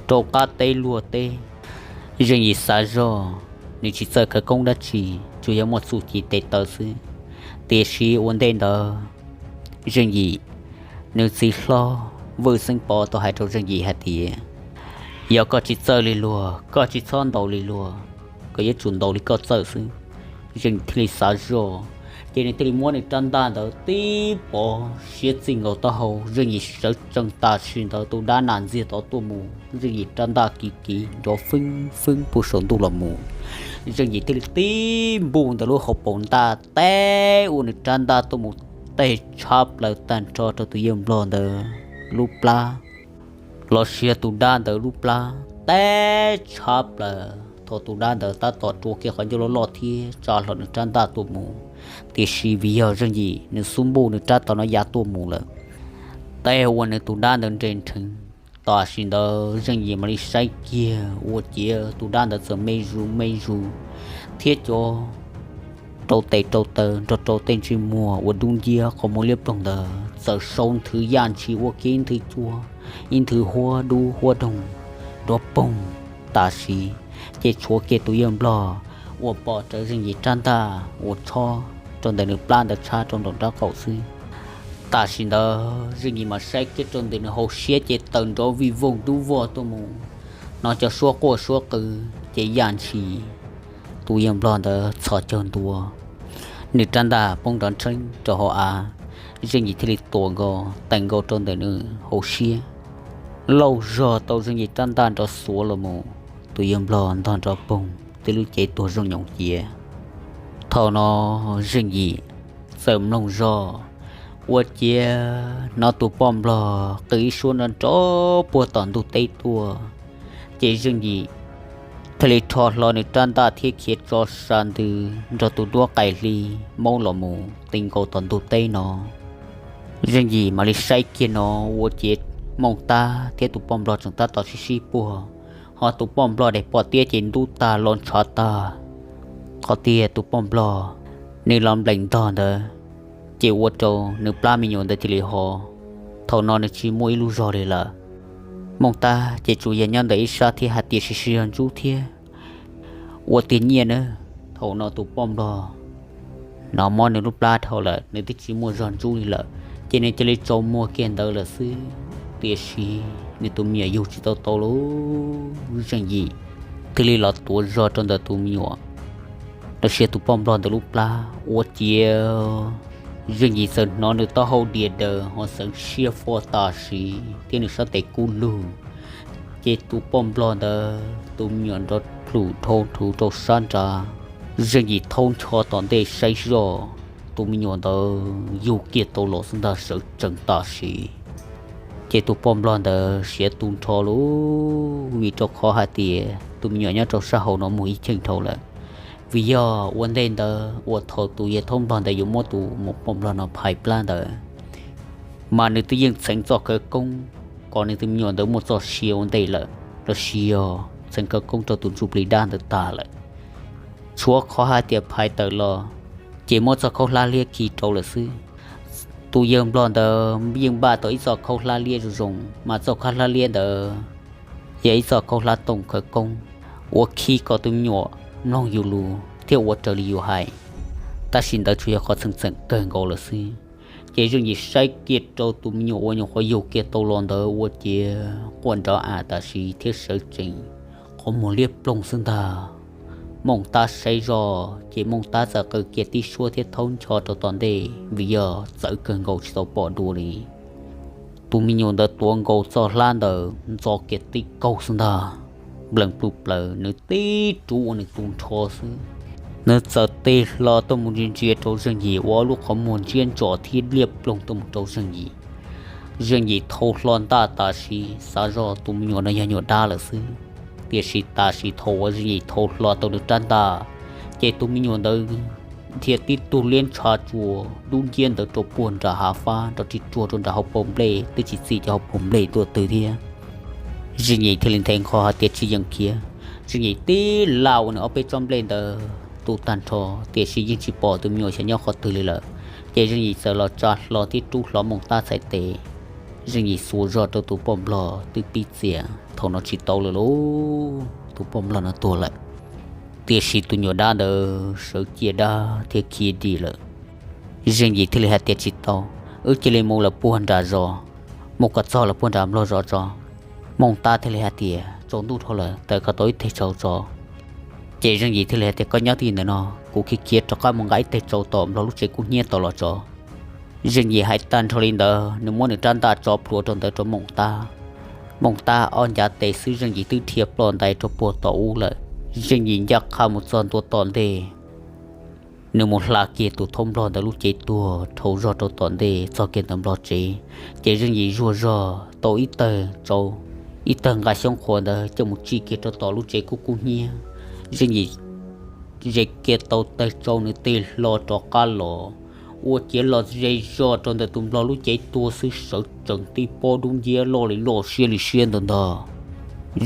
rau qab teb luag teb. Zeej Yim xav zog, nws tsis txawj khawv koob dab tsi, tsuas yog muaj txuj ci tes taw xwb. Tiam sis ua ntej ntawd Zeej Yim, nws txiv hlob Vwj Xeeb Pov tau hais rau Zeej Yim hais tias, yog koj tsis txawj li luag, koj tsis txhob ntaus li luag, koj yuav tsum ntaus li koj txawj xwb. Zeej Yim thiaj li xav zog, ces nws thiaj li muab nws rab ntaj ntawd tib pov siab txij nkaus taub hau. Zeej Yim sawv tsees tam sim ntawd tus dab nas ntxiag tod tuaj mus, Zeej Yim rab ntaj kiv kiv nrov fwb fwb puag saum ntuj los mus. Zeej Yim thiaj li tib npuj ntawm lub hauv paus ntaj teb ua nws rab ntaj tuaj mus teg tshab plaws tag nrho rau tus yawg nplog ntawd lub plab, los sis yog tus dab ntawd lub plab teb tshab plaws. Thaum tus dab ntawd tab tom rua kiag qhov ncauj loj loj thiab tsa hlo nws rab ntaj tuaj mus, tiam sis vim yog Zeej Yim nws xub npuj nws rab tom no ya tuaj mus lawm, teb ua nws tus dab ntawd nres nrheev. Tam sim ntawd Zeej Yim mam li saib kiag ua ciav tus dab ntawd txawm me zus me zus, thiab cov rau tes rau taw nrog rau tej ntsej muag uas dub nciab qhov muag liab ploog ntawd txawm sau nthwv yaj ntshis ua kiag ib nthwv cua, ib nthwv huab dub huab doog nrov poog. Tam sim ces tshuav kiag tus yawg nplog uas pom rawv Zeej Yim rab ntaj uas tshob rau ntawm nws plab ntawd tshab rau nraum nraub qaum xwb. Tam sim ntawd Zeej Yim mas saib kiag rau ntawm nws hauv siab ces tawm nrov vij voog dub vog tuaj mus, hnov cov suab quaj suab qw ces yaj ntshis tus yawg nplog ntawd txhos caug ntua, nws rab ntaj poob nrov nrheeb rau hauv av. Zeej Yim thiaj li tuam nkaus teem nkaus rau ntawm nws hauv siab, lauj zog tau Zeej Yim rab ntaj nrov xuav los mus, tus yawg nplog ntog nrov poog, twb lub cev tuag zoo nyoos cia. Thaum no Zeej Yim txawm mloog zog, ua ciav hnov tus poj nplog qw ib suab nrov nrov puag tom ntug teb tuaj. Ces Zeej Yim thiaj li rho hlo nws rab ntaj thiab khiav tso sa ntws nrog tus duab qaim hli maub los mus ti nkaus tom ntug teb no. Zeej Yim mam li saib kiag no, ua ciav Mooj Tab thiab tus poj nplog tseem tab tom sib sib puag, ho tus poj nplog daim poj tiab ces ntub tag los ntshav tag. Qhov tiag tus poj nplog nws los nplees ntog ntawd, ces ua rau nws plab me nyuam ntawd cia li ho. Thaum no nws tsis muaj ib lub zog li lawm. Mooj Tab ces tsuas yog nyob ntawm ib sab thiab hais tias sib sib zog ntsub thiab ua tiag nyiaj na. Thaum no tus poj nplog hnov mob nws lub plab dhau lawm, nws twb tsis muaj zog ntsub li lawm, ces nws cia li tsaus muag kiag ntawd lawm xwb. Tiam sis nws tus me nyuam yug tsis tau tau lauj, Zeej Yim thiaj li los tuav zog rau ntawm tus me nyuam los sis tus poj nplog ntawd lub plab, ua ciav Zeej Yim txawm hnov nws taub hau dias daws ho xeev siab foj tam sim thiab nws sab tes kub lug, Ces tus poj nplog ntawd tus me nyuam nrov plhum dhau thuv rau sab nrad, Zeej Yim thaub ncho tom ntej saib zoj, tus me nyuam ntawd yug kiag tau los xwb ntag, sawv tsees tam sim. Ces tus poj nplog ntawd siav tu nrho lauj, vim rau qhov hais tias tus me nyuam nyob rau sab hauv no mus ib cheej dhau lawm. Vim yog ua ntej ntawd uas thaum tus yawg thaub nplog ntawd yuav muab tus muam poj nplog no phais plab ntawd, mas nws twb yeej txheev txoj khawv koob kom nws tus me nyuam ntawd muaj txoj sia ua ntej lawm, los sis yog txheev khawv koob rau tus ntsuj plig dab ntawd tag lawm. Tshuav qhov hais tias phais tawm los ces muab txoj khaub hlab liab khi rau lawm xwb. Tus yawg nplog ntawd yeej npaj tau ib txoj khaub hlab liab zoo zoo, mas txoj khaub hlab liab ntawd yog ib txoj khaub hlab tooj khawv koob uas khi kom tus me nyuam mloog yus lus thiab ua raws li yus hais. Tab sis ntawd tsuas yog qhov txheem txheem kawg nkaus lawm xwb. Ces Zeej Yim saib kiag rau tus me nyuam uas nyuam qhuav yug kiag tau los ntawd ua ciav quaj nrov am tam sim thiab sawv tsees, qhov muag liab ploog xwb ntag. Mooj Tab saib zoj ces Mooj Tab txawm qw kiag tib suab thiab thaub ncho rau tom ntej vim yog txawv kawg nkaus tsis tau pom dua li. Tus me nyuam ntawd tuav nkaus txoj hlab ntawd ntxo kiag tib kaug xwb ntag, nplees plum plaws nws tib rub ua nws tu nrho xwb. Nws txawm tig hlo tuaj mus ntsia ntsia rau Zeej Yim ua lub qhov muag ntsiab ntsos thiab liab ploog tuaj mus rau Zeej Yim. Zeej Yim thau hlo ntaj tam sim xav zoj tus me nyuam no yog nyuam dab lawm xwb. Tiam sis tam sim thaum uas Zeej Yim thau hlo tau nws rab ntaj, ces tus me nyuam ntawd dhia tib tug liab ntsha tsuas dub nciab ntawd rau puag nram hav fab nrov rig ruag rau nram hauv paus nplej, twb tsis txim cov hauv paus nplej tuaj twg thiab. Zeej Yim thiaj li nthe nqho hais tias tsis yeem khiav. Zeej Yim tib laj ua nws ob peb tsob nplej ntawd tu tag nrho, tiam sis yeej tsis pom tus me nyuam xyov nyob qhov twg li lawm. Ces Zeej Yim txawm los tsa hlo thiab rub hlo Mooj Tab txhais tes. Zeej Yim xuas zog rau tus poj nplog twb pib txias thaum no tsis tau lawm lauj, tus poj nplog no tuag lawm. Tiam sis tus nyuam dab ntawd sawv ciaj dab thiab khiav dim lawm. Zeej Yim thiaj li hais tias tsis tau, wb cia li mus lawm puag nram zos, mus kom txog lawm puag nram nplog zos tso. Mooj Tab thiaj li hais tias tsaus ntuj dhau lawm, tawm kom tau ib teg tsaus tso. Ces Zeej Yim thiaj li hais tias koj nyob twj ywm ntawm no, kuv khiav khiav rov qab mus nqa ib teg tsaus tom nplog lub tsev kub hnyiab tom los tso. Zeej Yim hais tag nrho li ntawd, nws muab nws rab ntaj tso plhuav rau ntawd rau Mooj Tab. Mooj Tab ob ncav tes xwb Zeej Yim twb dhia ploj ntais rau puag tom ub lawm. Zeej Yim ncaj qha mus txog ntua tom ntej, nws mus hla kiag tus thaub nplog ntawd lub cev tuag dhau zog rau tom ntej txog kiag ntawm nplog tsev. Ces Zeej Yim zuag zog tau ib tawg tsau, ib tawg nqa xyoob qhuav ntawd coj mus tsij kiag rau tom lub tsev kub kub hnyiab. Zeej Yim ze kiag tau tawg tsau nws tig hlo rov qab los, ua ciav los ze zog rau ntawm tus nplog lub cev tuag xwb sawv tsees tib pob dub nciab loj li loj siab li siab ntawd ntag.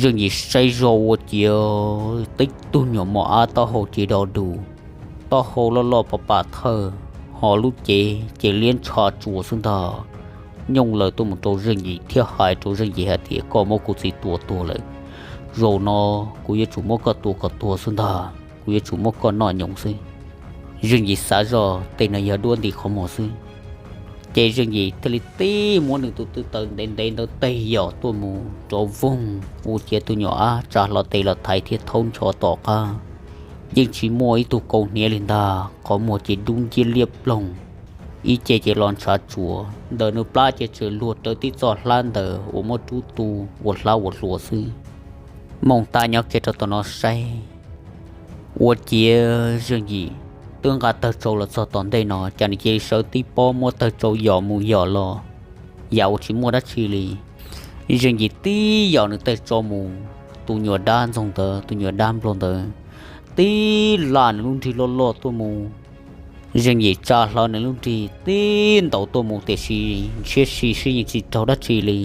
Zeej Yim saib zog ua ciav tib tug nyuam mos ab taub hau ces do dus, taub hau loj loj pam pam thawj, ho lub cev ces liab ntsha tsuas xwb ntag. Nyooj laws tuaj mus rau Zeej Yim thiab hais rau Zeej Yim hais tias koj muab kuv txiv tua tuag lawm, zaum no kuv yuav tsum muab koj tua kom tuag xwb ntag, kuv yuav tsum muab koj noj nyoos xwb. Zeej Yim xav zoj tej no yog duab nti qhov muag xwb. Ces Zeej Yim thiaj li tib muab nws tus tw taws ntev ntev ntawd teg yom tuaj mus nrov voog ua ciav tus nyuam ab tsa hlo tes los thaiv thiab thaub ncho tom qab. Yeej tsis muaj ib tug kaus hniav li ntag, qhov muag ces dub nciab liab ploog, ib ce ces los ntshav tsuas, ntawm nws plab ces tseem luag rawv tib txoj hlab ntawm uas muab rub tu ua hlab ua hlua xwb. Mooj Tab nyob kiag rau tom no saib ua ciav Zeej Yim twb nqa tawg tsau los txog tom ntej no, cas nws cia li sawv tib pob muab tawg tsau yom mus yom los, yam uas tsis muaj dab tsi li. Zeej Yim tib yom nws tawg tsau mus, tus nyuam dab ntxoog ntawd, tus nyuam dab nplog ntawd tib laj nws lub nrig loj loj tuaj mus. Zeej Yim tsa hlo nws lub nrig tib ntaus tuaj mus tiam sis ntshiab si sib yeej tsis raug dab tsi li.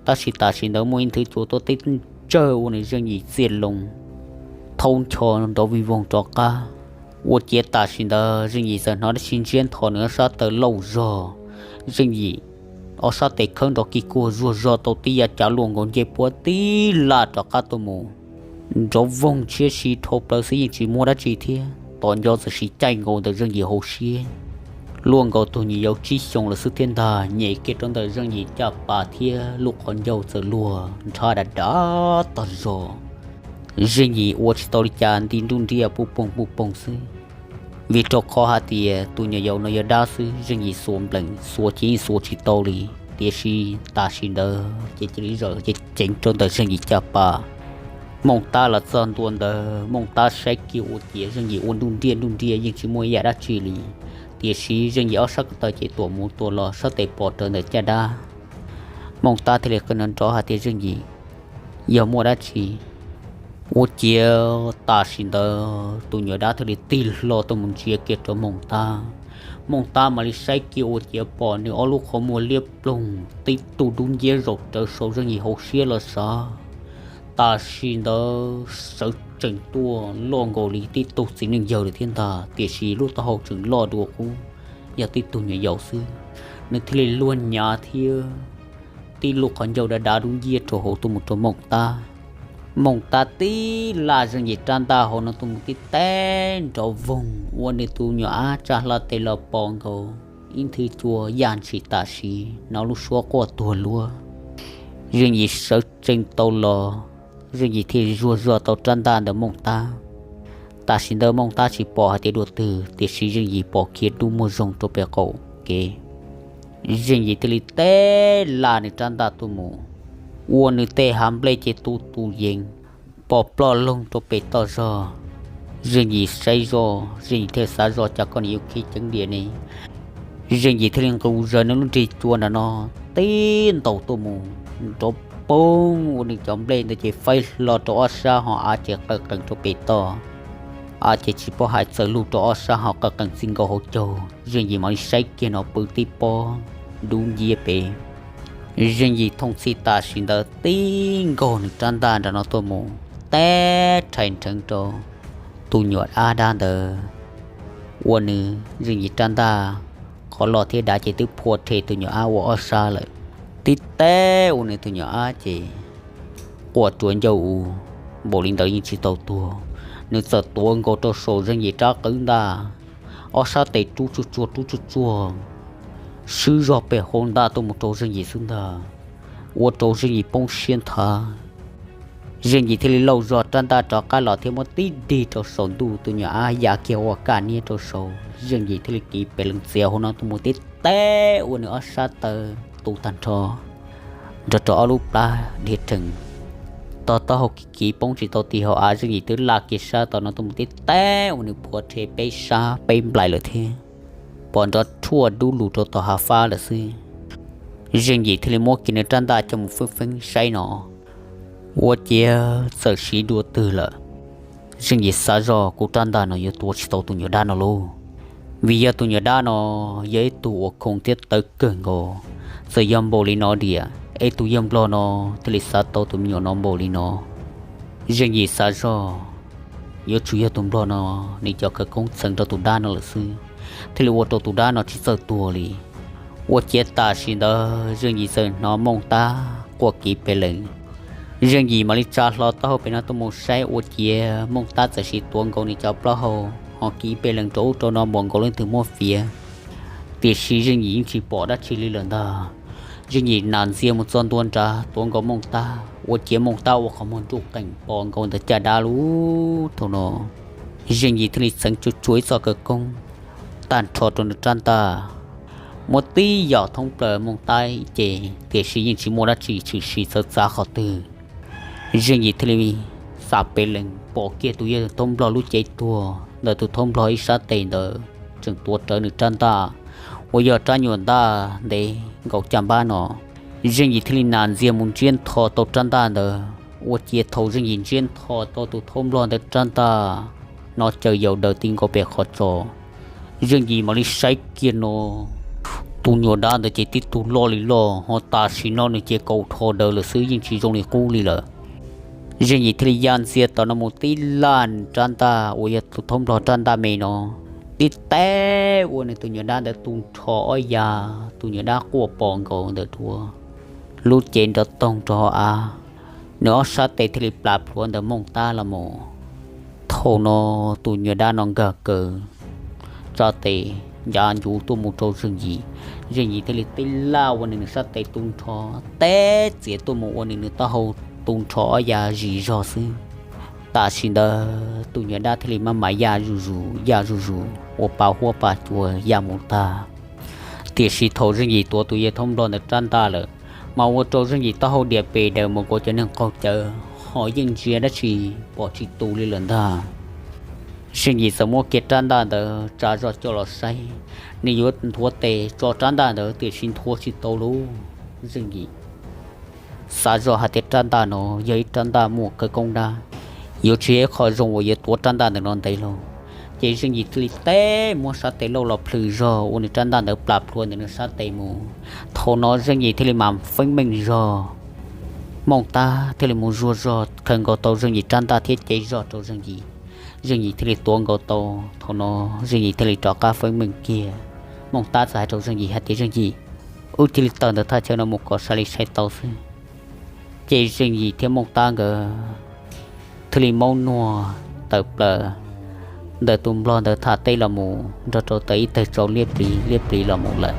Tab sis tam sim ntawd muaj ib nthwv cua tuaj tib ntsawj ua nws Zeej Yim txiaj loo, thaub ncho nrov vij voog rov qab. Ua ciav tam sim ntawd Zeej Yim txawm hnov dab tsi ntsiab ntho nws ob sab taw lauj zog. Zeej Yim ob sab tes khawb nrov kig kuag zuag zog tau tib yav cav luaj nkaus ncej puab tib laj rov qab tuaj mus. Nrov voog ntshiab si dhau plaws xwb yeej tsis muaj dab tsi thiab, tom nco txawm siv caij nkaus ntawm Zeej Yim hauv siab. Luaj nkaus tus nyuam yaus tsib xyoos lawm xwb thiab ntag, nyem kiag rau ntawm Zeej Yim caj pas thiab lub qhov ncauj txawm luag nrhab dav dav tag zog. Zeej Yim ua tsis tau li cas nti nruj nriaj puj poog puj poog xwb, vim rau qhov hais tias tus nyuam yaus no yog dab xwb, Zeej Yim xuas nplees xuas ces yeej xuas tsis tau li. Tiam sis tam sim ntawd ces cia li zawm ceev ceev rau ntawm Zeej Yim caj pas. Mooj Tab los txog ntua ntawd, Mooj Tab saib kiag ua ciav Zeej Yim ua nruj nriaj nruj nriaj yeej tsis muaj ib yam dab tsi li. Tiam sis Zeej Yim ob sab ko taw ces tuam mus tuam los sab tes pom rawv ntawm caj dab. Mooj Tab thiaj li qw nrov nrov hais tias, Zeej Yim, yog muaj dab tsi? Ua ciav tam sim ntawd tus nyuam dab thiaj li tig hlo tuaj mus ntsia kiag rau Mooj Tab. Mooj Tab mam li saib kiag ua ciav pom nws ob lub qhov muag liab ploog, tib tug dub nciab zaum rawv saum Zeej Yim hauv siab los sav. Tam sim ntawd sawv tsees tuaj loj nkaus li tib tug txiv neej yawg lawm thiab ntag, tiam sis lub taub hau tseem loj dua qub, yog tib tug nyuam yaus xwb. Nws thiaj li luag nyav thiab tib lub qhov ncauj dav dav dub nciab rau hauv tuaj mus rau Mooj Tab. Mooj Tab tib laj Zeej Yim rab ntaj hauv no tuaj mus tib teb nrov voog, ua nws tus nyuam ab tsa hlo tes los pos nkaus ib nthwv cua yaj ntshis tam sim no lub suab quaj tuag luab. Zeej Yim sawv tsees tau los, Zeej Yim thiaj zuag zog tau rab ntaj ntawm Mooj Tab. Tam sim ntawd Mooj Tab tsis pom hais tias dua twg, tiam sis Zeej Yim pom khiav dub muag zoog rau pem qaum kev. Zeej Yim thiaj li teb laj nws rab ntaj tuaj mus, ua nws tej hav nplej ces tu tu yees, pos ploj loog rau pem toj zog. Zeej Yim saib zoj, Zeej Yim thiaj xav zoj cas koj nim yuav khi ceev diam ne. Zeej Yim thiaj li nqus zaws nws lub nrig cua nram no tib ntaus tuaj mus, nrov poob, ua nws cov nplej ntawd ces faib hlo rau ob sab, ho av ces qaw qees rau pem toj. Av ces tsis paub hais txawm lug rau ob sab ho qaw qees txij nkaus hauv caug. Zeej Yim mam li saib kiag no pw tib pob dub nciab pem. Zeej Yim thooj txhij tam sim ntawd tib nkaug nws rab ntaj nram no tuaj mus, teb rhais nrheev rau tus nyuam ab dab ntawd. Ua nws Zeej Yim rab ntaj qhov loj thiab dav ces twb phua rhe tus nyuam ab ua ob sab lawm. Tib teb ua nws tus nyuam ab ces quaj ruam ncauj u, npaum li ntawd yeej tsis tau tuag. Nws txawm tuav nkaus rau saum Zeej Yim rab qwb ntaj, ob sab tes rub tsuag tsuag rub tsuag tsuag, swb zog pem hauv ntaj tuaj mus rau Zeej Yim xwb ntag, ua rau Zeej Yim poob siab nthav. Zeej Yim thiaj li lauj zog rab ntaj rov qab los thiab muab tib dig rau saum ntuj, tus nyuam ab ya kiag ua kaj niab rau saud. Zeej Yim thiaj li kiv pes lees txiav hauv no tuaj mus tib teb ua nws ob sab taw tu tag nrho, nrog rau ob lub plab dhia rhees, tog taub hau kiv kiv poob tsis tau tim hauv av. Zeej Yim twb laj kiag sab tom no tuaj mus tib teb ua nws phua rhe peb sab peb nplaim lawm thiab, pom nrov rhuaj dub lug rau tom hav fab lawm xwb. Zeej Yim thiaj li muab kiag nws rab ntaj coj mus feeb feeb saib no, ua ciav txawm siv dua twg lawm. Zeej Yim xav zoj, kuv rab ntaj no yuav tua tsis tau tus nyuam dab no lauj, vim yog tus nyuam dab no yog ib tug uas khoo thiab tawv kawg nkaus. Txawm yog npaum li no diam es tus yawg nplog no thiaj li xav tau tus me nyuam no npaum li no. Zeej Yim xav zoj, yuav tsum yog tus nplog no nws cov khawv koob txheev rau tus dab no lawm xwb, thiaj li ua rau tus dab no tsis txawj tuag li. Ua ciav tam sim ntawd Zeej Yim txawm hnov Mooj Tab quaj kiv pes lees. Zeej Yim mam li tsa hlo taub hau pem no tuaj mus saib, ua ciav Mooj Tab txawm siv tuav nkaus nws cov plaub hau ho kiv pes lees rau ub rau no npaum nkaus leej twg muab fiav. Tiam sis Zeej Yim yeej tsis pom dab tsi li lawm ntag. Zeej Yim nas ntxiag mus txog ntua nrad tuav nkaus Mooj Tab, ua ciav Mooj Tab ua qhov muag nruj qees pos nkaus ntawm caj dab lub thaum no. Zeej Yim thiaj li txeev tsuag tsuag ib txoj khawv koob tag nrho rau nws rab ntaj, muab tib yam thoob plaws Mooj Tab ib ce, tiam sis yeej tsis muaj dab tsi tshwm sim txawv txav qhov twg. Zeej Yim thiaj li xam pes lees pom kiag tus yawg thoob nplog lub cev tuag ntawm tus thoob nplog ib sab tes ntawd tseem tuav rawv nws rab ntaj, uas yog rab nyuam ntaj ntev nkaus caj npab no. Zeej Yim thiaj li nas ntxiag mus ntsiab ntho tau rab ntaj ntawd, ua ciav thaum Zeej Yim ntsiab ntho tau tus thoob nplog ntawd rab ntaj no caws yaus daws ti nkaus pem qhov tso. Zeej Yim mam li saib kiag no, tus nyuam dab ntawd ces tib tug loj li loj, ho tam sim no nws ces kaum rho daws lawm xwb, yeej tsis zoo li qub li lawm. Zeej Yim thiaj li ya ntxiag tom no mus tib laj rab ntaj uas yog tus thoob nplog rab ntaj me no, tib teb ua nws tus nyuam dab ntawd tu nrho ob ya, tus nyuam dab quaj pos nkaus ntawm duav, lub cev nrov toog rau hauv av, nws ob sab tes thiaj li plas plhuav ntawm Mooj Tab los mus. Thaum no tus nyuam dab no nkag kaws tsa tes ncav ncuv tuaj mus rau Zeej Yim. Zeej Yim thiaj li tib laj ua nws nws sab tes tu nrho, teb txiav tuaj mus ua nws nws taub hau tu nrho ob ya zis zog xwb. Tam sim ntawd tus nyuam dab thiaj li maj mam ya zuj zus ya zuj zus ua pa huab pa cua ya mus tag. Tiam sis thaum Zeej Yim tuav tus yawg thoob nplog ntawd rab ntaj lawm, mas ua rau Zeej Yim taub hau dias pes daws mus kuav cov neeg qaug cawv ho yeej ntsia dab tsi pom tsis tu li lawm ntag. Zeej Yim txawm muab kiag rab ntaj ntawd tsa zog coj los saib, nws yuav nthuav tes tso rab ntaj ntawd tiam sis nthuav tsis tau lauj. Zeej Yim xav zog hais tias rab ntaj no yog ib rab ntaj muaj khawv koob dab, yuav tsis yog ib qho zoo uas yuav tuav rab ntaj ntawm no ntev lauj. Ces Zeej Yim thiaj li teb muab sab tes lauj los plhws zog ua nws rab ntaj ntawd plas plhuav ntawm nws sab tes mus. Thaum no Zeej Yim thiaj li mam feeb meej zog, Mooj Tab thiaj li mus zuag zog khaws nkaus tau Zeej Yim rab ntaj thiab cev zog rau Zeej Yim. Zeej Yim thiaj li tuav nkaus tau. Thaum no Zeej Yim thiaj li rov qab feeb meej kiag. Mooj Tab txawm hais rau Zeej Yim hais tias, Zeej Yim, wb thiaj li tawm ntawm thaj chaw no mus kom sawv li saib tau xwb. Ces Zeej Yim thiab Mooj Tab nkawd thiaj li maub nuag tawm plaws ntawm tus nplog ntawd thaj teb los mus nrog rau tawm ib tawg tsau liab pliv liab pliv los mus lawm.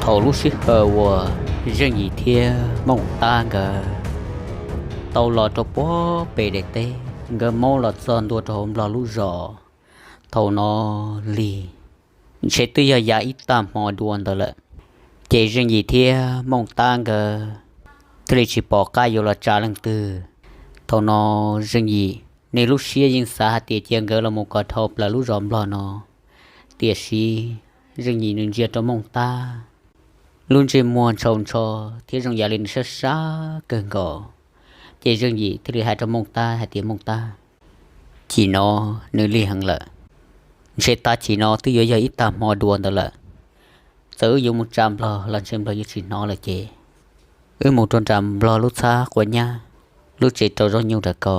Thaum lub sij hawm uas Zeej Yim thiab Mooj Tab nkawd tau los rau puag pem daim teb, nkawd maub los txog ntua rau hauv nplog lub zos, thaum no li ntshe twb yog yav ib tag hmo dua ntawd lawm. Ces Zeej Yim thiab Mooj Tab nkawd thiaj li tsis pom qab yuav los tsa leej twg. Thaum no Zeej Yim nws lub siab yeej xav hais tias cia nkawd los mus kom dhau plaws lub zos nplog no, tiam sis Zeej Yim nws ntsia rau Mooj Tab lub ntsej muag ntshaus ntsho thiab zoo yam li nws sab sab kawg nkaus. Ces Zeej Yim thiaj li hais rau Mooj Tab hais tias, Mooj Tab, chim no nws lig heev lawm, ntshe tag chim no twb yuav yog ib tag hmo dua ntawd lawm. Txawm wb yuav mus tsa nplog los ntshe nplog yuav tsis hnov lawm ces wb mus rau nram nplog lub txhab quav nyab, lub tsev rau zaub nyuj nram ko,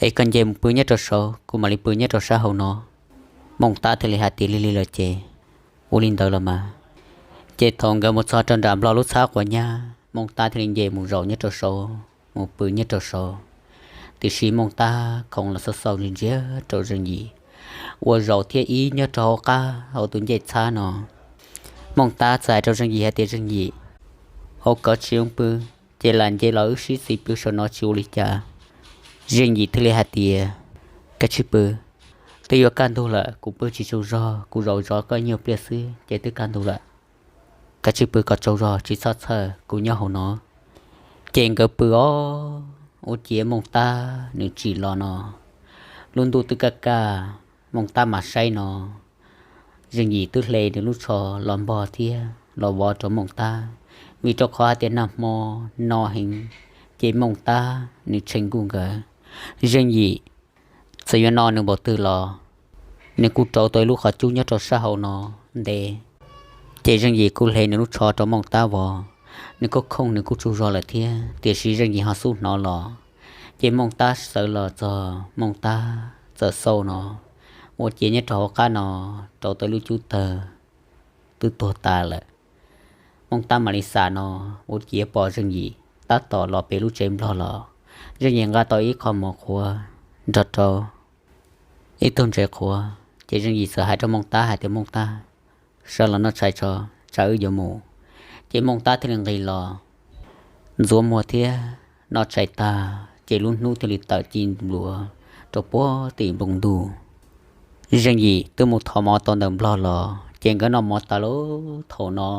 es koj nce mus pw nyob rau saud, kuv mam li pw nyob rau sab hauv no. Mooj Tab thiaj li hais tias, Lig lig lawm ces ua li ntawd los mas. Ces thaum nkawd mus txog rau nram nplog lub txhab quav nyab, Mooj Tab thiaj li nce mus zaum nyob rau saud, mus pw nyob rau saud. Tiam sis Mooj Tab khoov los xauj xauj ntsia ntsia rau Zeej Yim ua zaum thiab ib nyob rau hauv qab hauv tus ncej txhab no. Mooj Tab txawm hais rau Zeej Yim hais tias, Zeej Yim, hauv koj tsis zoo pw, ces lam nce los wb sib txiv pw saum no tsis ua li cas. Zeej Yim thiaj li hais tias, Koj tsis pw, twb yuav kaj ntug lawm, kuv pw tsis tsaug zog, kuv zaum zov koj nyuag pliag xwb ces twb kaj ntug lawm. Koj tsis pw kom tsaug zog, tsis txhob txhawj, kuv nyob hauv no. Ces nkawd pw os, ua ciav Mooj Tab nws tsim los no, lub ntuj twb kaj kaj, Mooj Tab mas saib no, Zeej Yim twb hle nws lub tsho los npog thiab los vov rau Mooj Tab, vim rau qhov hais tias nag hmo no heev, ces Mooj Tab nws tshee nkuj nkawd. Zeej Yim txawm yuav no nws npaum twg los nws kuj rauv tau ib lub qhov cub nyob rau sab hauv no ntev. Ces Zeej Yim kuj hle nws lub tsho rau Mooj Tab vov, nws kuj khooj nws kuj tsaug zog lawm thiab, tiam sis Zeej Yim ho xub hnov los. Ces Mooj Tab sawv los txog, Mooj Tab txawm xauj no, ua ciav nyob rau hauv qab no rauv tau ib lub cub tawg twb tuag tas lawm. Mooj Tab mam li xam no, ua ciav pom Zeej Yim tab tom los pem lub tsev nplog los. Zeej Yim nqa tau ib qho mov qhuav nrog rau ib tug ntses qhuav, ces Zeej Yim txawm hais rau Mooj Tab hais tias, Mooj Tab, sawv los noj tshais tso, tsam wb yuav mus. Ces Mooj Tab thiaj li nqis los ntxuav muag thiab noj tshais tag, ces lub hnub thiaj li tawm ci npluav rau puag tim npoo ntuj. Zeej Yim twb mus thov mov tau ntawm nplog los, ces nkawd noj mov tas lawm. Thaum no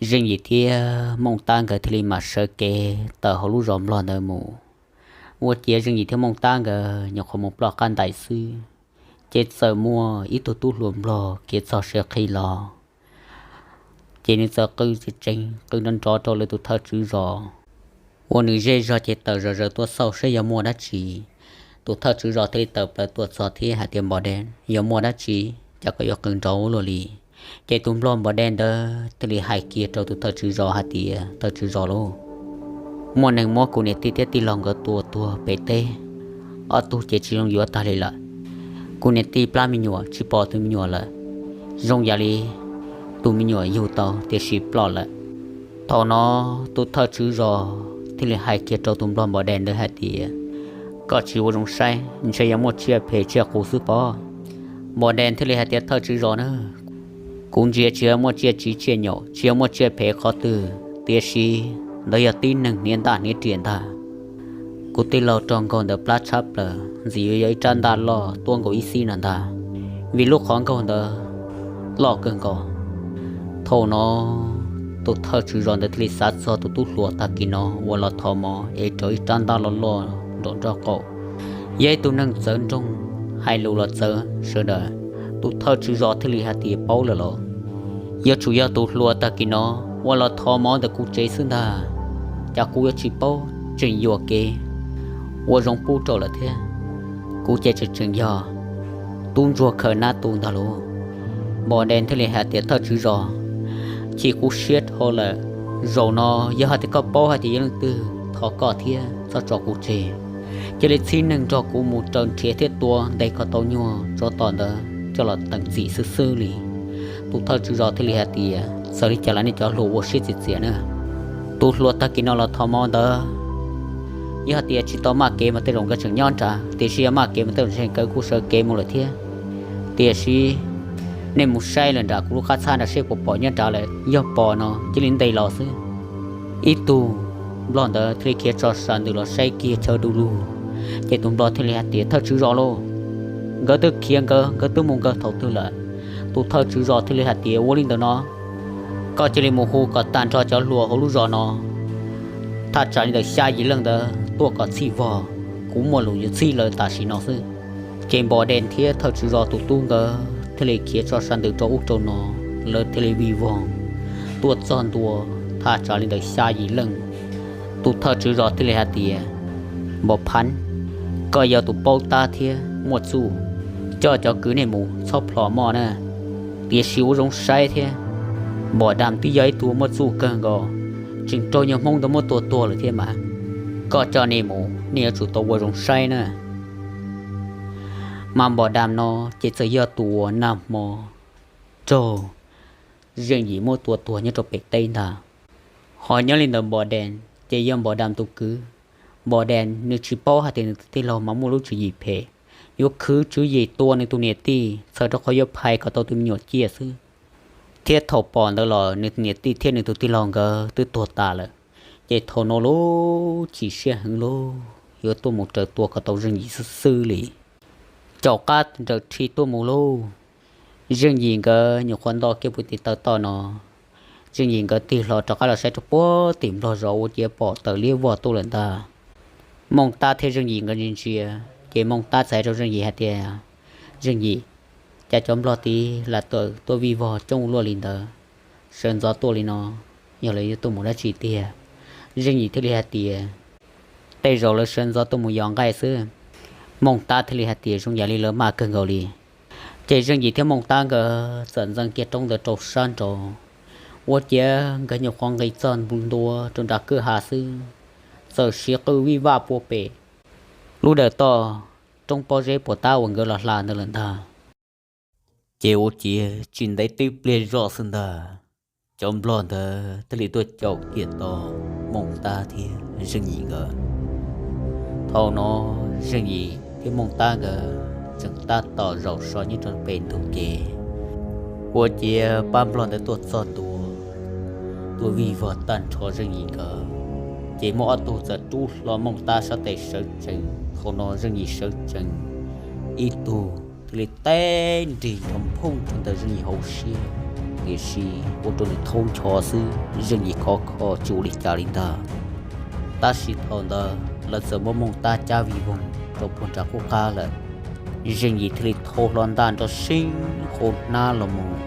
Zeej Yim thiab Mooj Tab nkawd thiaj li mam sawv kev tawm hauv lub zos nplog ntawd mus. Ua ciav Zeej Yim thiab Mooj Tab nkawd nyuam qhuav mus ploj qab ntais xwb, ces txawm muaj ib tug tub hluas nplog khiav txog siav qhi los. Ces nws txawm qw tseeb tseeb qw nrov nrov rau lawv tus thawj tswv zos, ua nws zej zog ces tawm zom zaws tuaj xauj saib yog muaj dab tsi. Tus thawj tswv zos thiaj li tawm plaws tuaj txog thiab hais tias, Npov Dej, yog muaj dab tsi cas koj yuav qw nrov ua luaj li? Ces tus nplog Npov Dej ntawd thiaj li hais kiag rau tus thawj tswv zos hais tias, Thawj tswv zos lauj, muaj neeg muab kuv niam tij thiab tij laug nkawd tua tuag pem teb, ob tug ces tsis zoo yuav tag li lawm. Kuv niam tij plab me nyuam tsis pom tus me nyuam lawm, zoo yam li tus me nyuam yug tau tiam sis ploj lawm. Thaum no tus thawj tswv zos thiaj li hais kiag rau tus nplog Npov Dej ntawd hais tias, Koj tsis ua zoo saib, ntshe yog muaj tsiaj phem tsiaj qus xwb pob. Npov Dej thiaj li hais tias, Thawj tswv zos na, kuv ntsia tsis yog muaj tsiaj tsiv tsiaj nyaum, tsis yog muaj tsiaj phem qhov twg, Tiam sis ntawd yog tib neeg hniav ntaj hniav riam ntag. Kuv tij laug raug nkaug ntawd plab tshab plaws, ntxim yuav yog ib rab ntaj loj tuab nkaus ib xib no ntag, vim lub qhov nkaug ntawd loj kawg nkaus. Thaum no tus thawj tswv zos ntawd thiaj li xav txog tus tub hluas tag kis no uas los thov mov es rau ib rab ntaj loj loj nraum nraub qaum. Yog ib tug neeg txawv nroog, hais lus los txawv sawv daws. Tus thawj tswv zos thiaj li hais tias, paub lawm los? Yuav tsum yog tus hluas tag kis no uas los thov mov ntawm kuv tsev xwb ntag. Cas kuv yuav tsis paub, tseem yuam kev ua zoo pub rau lawm thiab. Kuv ces tseem tseem yog tub ntsuag khaws nab tu ntag lauj. Npos Dees thiaj li hais tias, thawj tswv zos, chim kuv siab dhau lawm. Zaum no yog hais tias koj paub hais tias yog leej twg thov koj thiab txhob tso kuv tseg, cia li txhib neeg nrog kuv mus raws nrhiav thiab tua ntes kom tau nyuag tsov tom ntawd coj los teem txim xwb xwb li. Tus thawj tswv zos thiaj li hais tias, txawm li cas los nej cov hluas ua siab txias txias na. Tus hluas tag kis no los thov mov ntawd, yog hais tias tsis tau maj kev mas tej zaum nkawd tseem nyob nrad, tiam sis yog maj kev mas tej zaum ntshe nkawd kuj sawv kev mus lawm thiab. Tiam sis nej mus saib lawm nram kuv lub qab txhab nrad seb puas pom nyob nrad lawm, yog pom no cia li ntes los xwb. Ib tug nplog ntawd thiaj li khiav tso sas ntws los saib kiag chaw du lug, ces tus nplog thiaj li hais tias, thawj tswv zos lauj, nkawd twb khiav nkawd, nkawd twb mus nkawd thaum twg lawm? Tus thawj tswv zos thiaj li hais tias, ua li ntawm no, koj cia li mus hu kom tag nrho cov hluas hauv lub zos no, thaj tsam li ntawm xya yim leej ntawd tuaj kom txhij vog, kuv muaj lus yuav txhij lawv tam sim no xwb. Ces Npos Dees thiab thawj tswv zos tus tub nkawd thiaj li khiav tso sas ntws rau ub rau no, lawv thiaj li vij voog tuaj txog ntua thaj tsam li ntawm xya yim leej. Tus thawj tswv zos thiaj li hais tias, Npos Phab, koj yog tus paub tab thiab muaj txuj, coj cov kwv nej mus txhob plhom moj na. Tiam sis ua zoo saib thiab, Npos Das twb yog ib tug muaj txuj kawg nkaus, tseem raug nyuag Hmoob ntawd muab tua tuag lawm thiab mas. Koj coj nej mus nej yuav tsum tau ua zoo saib na. Mas Npos Das no ces txawm yog tus uas nag hmo raug Zeej Yim muab tua tuag nyob rau pem teb ntag. Ho nyob li ntawm Npos Dees ces yog Npos Das tus kwv. Npos Dees nws tsis paub hais tias nws tus tij laug mas muaj lub tswv yim phem, yuav khwv tswv yim tua nws tus niam tij txhawm rau qhov yuav phais kom tau tus me nyuam ciaj xwb. Thiab thaum pom ntawd los nws tus niam tij thiab nws tus tij laug nkawd twb tuag tas lawm. Ces thaum no lub chim siab heev lauj, yuav tuaj mus raws tua kom tau Zeej Yim xwb xwb li. Caum qab nrawm rhi tuaj mus lauj, Zeej Yim nkawd nyuam qhuav nto kiag puag tim taw toj no, Zeej Yim nkawd tig hlo rov qab los saib rau puag tim nplog zos ua ciav pom tawm liab vog tuaj lawm ntag. Mooj Tab thiab Zeej Yim nkawd ntsia ntsia, ces Mooj Tab txawm hais rau Zeej Yim hais tias, Zeej Yim, cas cov nplog tid lam tawm tuaj vij vog coob ua luaj li ntawd, sawv ntxov tuaj li no, yog lawv yuav tuaj mus dab tsi tiag? Zeej Yim thiaj li hais tias, tej zaum lawv sawv ntxov tuaj mus yos nqaij xwb. Mooj Tab thiaj li hais tias, zoo yam li lawv maj kawg nkaus li. Ces Zeej Yim thiab Mooj Tab nkawd txawm ntxeev kiag roob ntawd rau sab nraud, ua ciav nkawd nyuam qhuav nqis txog ntua rau nram kwj ha xwb, txawm siv qw vij vaj pua pem lub dawm toj roob pob zeb puas tab uas nkawd los hla ntawd lawm ntag. Ces ua ciav tsis ntev twb pliag zoj xwb ntag, cov nplog ntawd thiaj li tuaj caum kiag tau Mooj Tab thiab Zeej Yim nkawd. Thaum no Zeej Yim thiab Mooj Tab nkawd tseem tab tom zaum so nyob rau pem ntug kev, ua ciav pab nplog ntawd tuaj txog ntua, tuaj vij vog tag nrho Zeej Yim nkawd, ces muaj ob tug txawm rub hlo Mooj Tab sab tes sawv tsees. Thaum no Zeej Yim sawv tsees, ib tug thiaj li teb nrig nrov nphooj rau ntawm Zeej Yim hauv siab, tiam sis ua rau nws thaub ncho xwb, Zeej Yim khov kho tsis ua li cas li ntag. Tab sis thaum ntawd lawv txawm muab Mooj Tab cab vij voog rau puag nram qub qab lawm. Zeej Yim thiaj li thau hlo ntaj nrov seeb hauv hnab los mus.